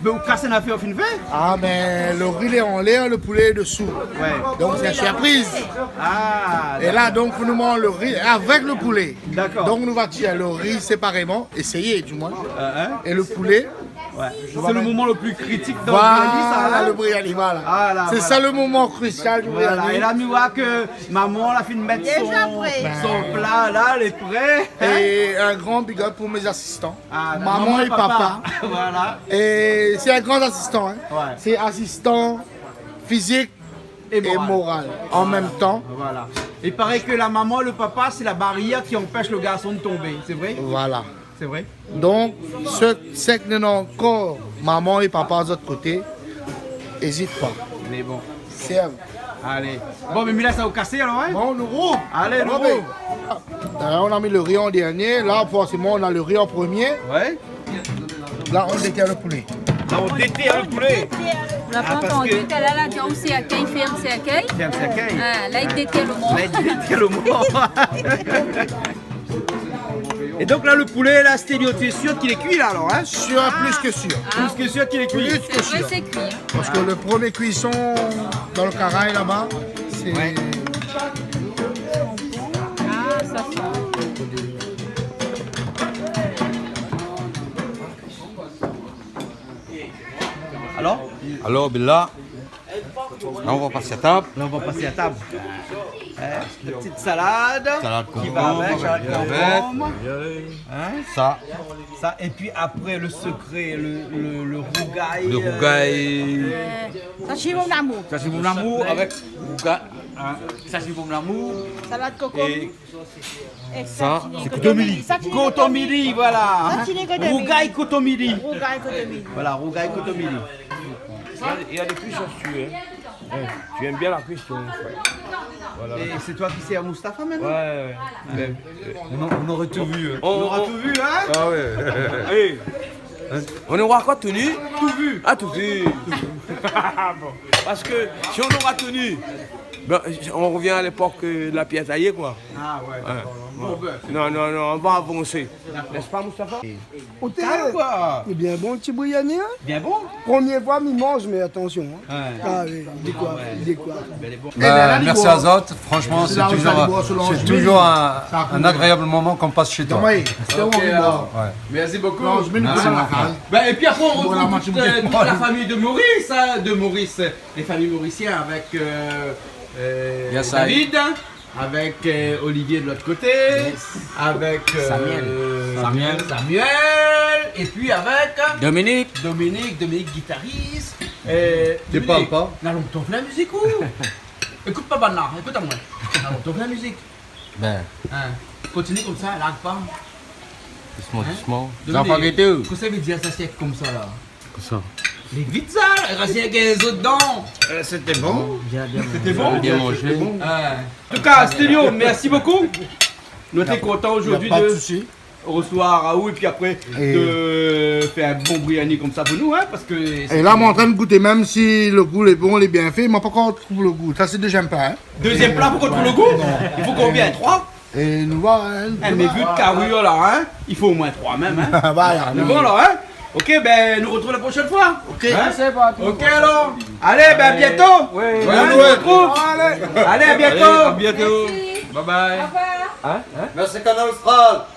Mé ou kas in nafèr ou fine fé ? Ah, mé lo ri lé anlèr, lo poulé lé désou. Ouais. Donk, sé in sirpriz. Ah, é la, donk, nou manz lo ri avèk lo poulé. Dakor. Donk, nou va tir lo ri séparéman, éséyé, di moin. Hein, hein. É lo poulé, ouais. Sé lo moman lo pli kritik dan lo briani, sa, hein ? Voilà, lo briani, voilà. Ah, la, voilà. Sé sa lo moman krusial di briani. Voilà. É la, mi voi ke momon la fine mèt son, son pla, la, lé pré, hein ? Déjà pré. É in gran big up pou mé asistan. Ah, momon é papa. Momon é papa. Voilà. É sé in gran asistan, hein. Ouais. Sé asistan fizik é moral an mèm tan. Voilà. I paré ke la momon é lo papa, sé la barièr ki anpèsh lo garson de tonbé, sé vré ? Voilà. Sé vré. Donk, sak, sak néna ankor momon é papa de zot koté, ézit pa. Mé bon. Sèrv. Alé. Bon, mé mi lès aou kasé alor, hein ? Bon, nou rouv. Alé, nou rouv. Bon, mé, la, nou la mi lo ri an dernié. La, forséman, nou na lo ri an promié. Ouais. La, nou détèr lo poulé. La, nou détèr lo poulé. Ou la pa antann, parske talèr la di aou sèrkèy, fèrm sèrkèy. Fèrm sèrkèy. Ah, la, li détèr lo mor. La, li détèr lo mor. É donk la, lo poulé la, Stelio, ou lé sir k'li lé kui la, alor, hein ? Sir, plis ke sir. Plis ke sir k'li lé kui. Plis ke sir. Sé vré, sé kui, hein. Parske lo promié kuison dan lo karay laba, sé... Ouais. Ah, sa, sa. Alor ? Alor, bin la, la, nou va pas a tab. La, nou va pas a tab. Hein, in ti salad. Salad konkonm, salad konkonm. Hein ? Sa. Sa, épi apré, lo sekré, lo, lo, lo rougay, lo rougay, euh, euh, sa sé mon amour. Sa sé mon amour avèk rougay, hein, sa sé mon amour. Salad konkonm. É sa, sé kotomili. Sa, sé kotomili, voilà. Sa, sé kotomili. Rougay kotomili. Rougay kotomili. Voilà, rougay kotomili. Il y a des cuisses à suer, hein. Ouais, tu aimes bien la cuisson, frère. Voilà. Et c'est toi qui sers à Mustapha maintenant ? Ouais, ouais. Mais, euh, on, on aurait tout vu, hein. On, on aura tout vu, hein ? Ah ouais. Hey. Hein ? On aura encore tout nu ? Tout vu. Ah, tout vu. Bon. Parce que si on aura tout nu, ben, on revient à l'époque, euh, de la pierre taillée, quoi. Ah ouais, d'accord. Bon, ben, c'est... Non, non, non, on va avancer. D'accord. N'est-ce pas, Mustapha ? Oté, kalm, koi. Lé bien bon, ti briani, hein ? Bien bon ? Promié foi mi manz, mé atansion, hein. Ouais. Ah oui, i dékoif, i dékoif. Bin, lé bon. Bah, merci à zot. Franchement, c'est toujours, c'est toujours un, un agréable moment qu'on passe chez toi. Ouais. Ok, alors. Ouais. Merci beaucoup. Merci, mon frère. Bin, épi apré, on retrouve toute, euh, toute la famille de Maurice, hein, de Maurice, les familles mauriciennes avec, euh, euh, David. Avèk, euh, Olivier de l'ot koté, avèk, euh, Samuel. Samuel. Samuel, épi avèk Dominique. Dominique, Dominique, guitariste. Euh, Dominique, na lontan ou fé la mizik, ou ? Ékout pa banna, ékout amoin. Na lontan ou fé la mizik. Bin. Hein ? Kontinié konmsa, larg pa. Dousman, dousman. Dominique, kosa i vé dir sa, sèk konmsa la ? Kosa ? Lé vit sa, rasié gingzo dedan. Euh, c'était bon. Bien, bien mangé. C'était bon. Bien mangé. C'était bon. Euh, en tout cas, Stelio, merci beaucoup. Nou té kontan zordi de resevoir aou épi apré de fé in bon briani konmsa pou nou, hein, parske... É la, moin antrin gouté, mèm si lo gou lé bon, lé bien fé, moin pankor trouv lo gou. Sa sé dézièm pla, hein. Dézièm pla, pankor trouv lo gou ? Non. I fo konbien ? Troi ? É nou va, hein. Eh, mé vu lo karur la, hein, i fo omoin troi mèm, hein. Voilà. Mé bon, alor, hein. Ok, bin, nou retrouv la proshèn foi. Ok. Hein ? Merci, bon, à tout. Ok, alor. Alé, bin, à bientôt. Oui. Hein, nou retrouv. Alé. Alé, à bientôt. Alé, à bientôt. Merci. Bye bye. Au revoir. Hein ? Hein ? Merci, Kanal Austral.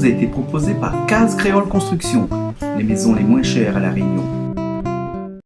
vous a été proposé par Case Créole Construction, les maisons les moins chères à La Réunion.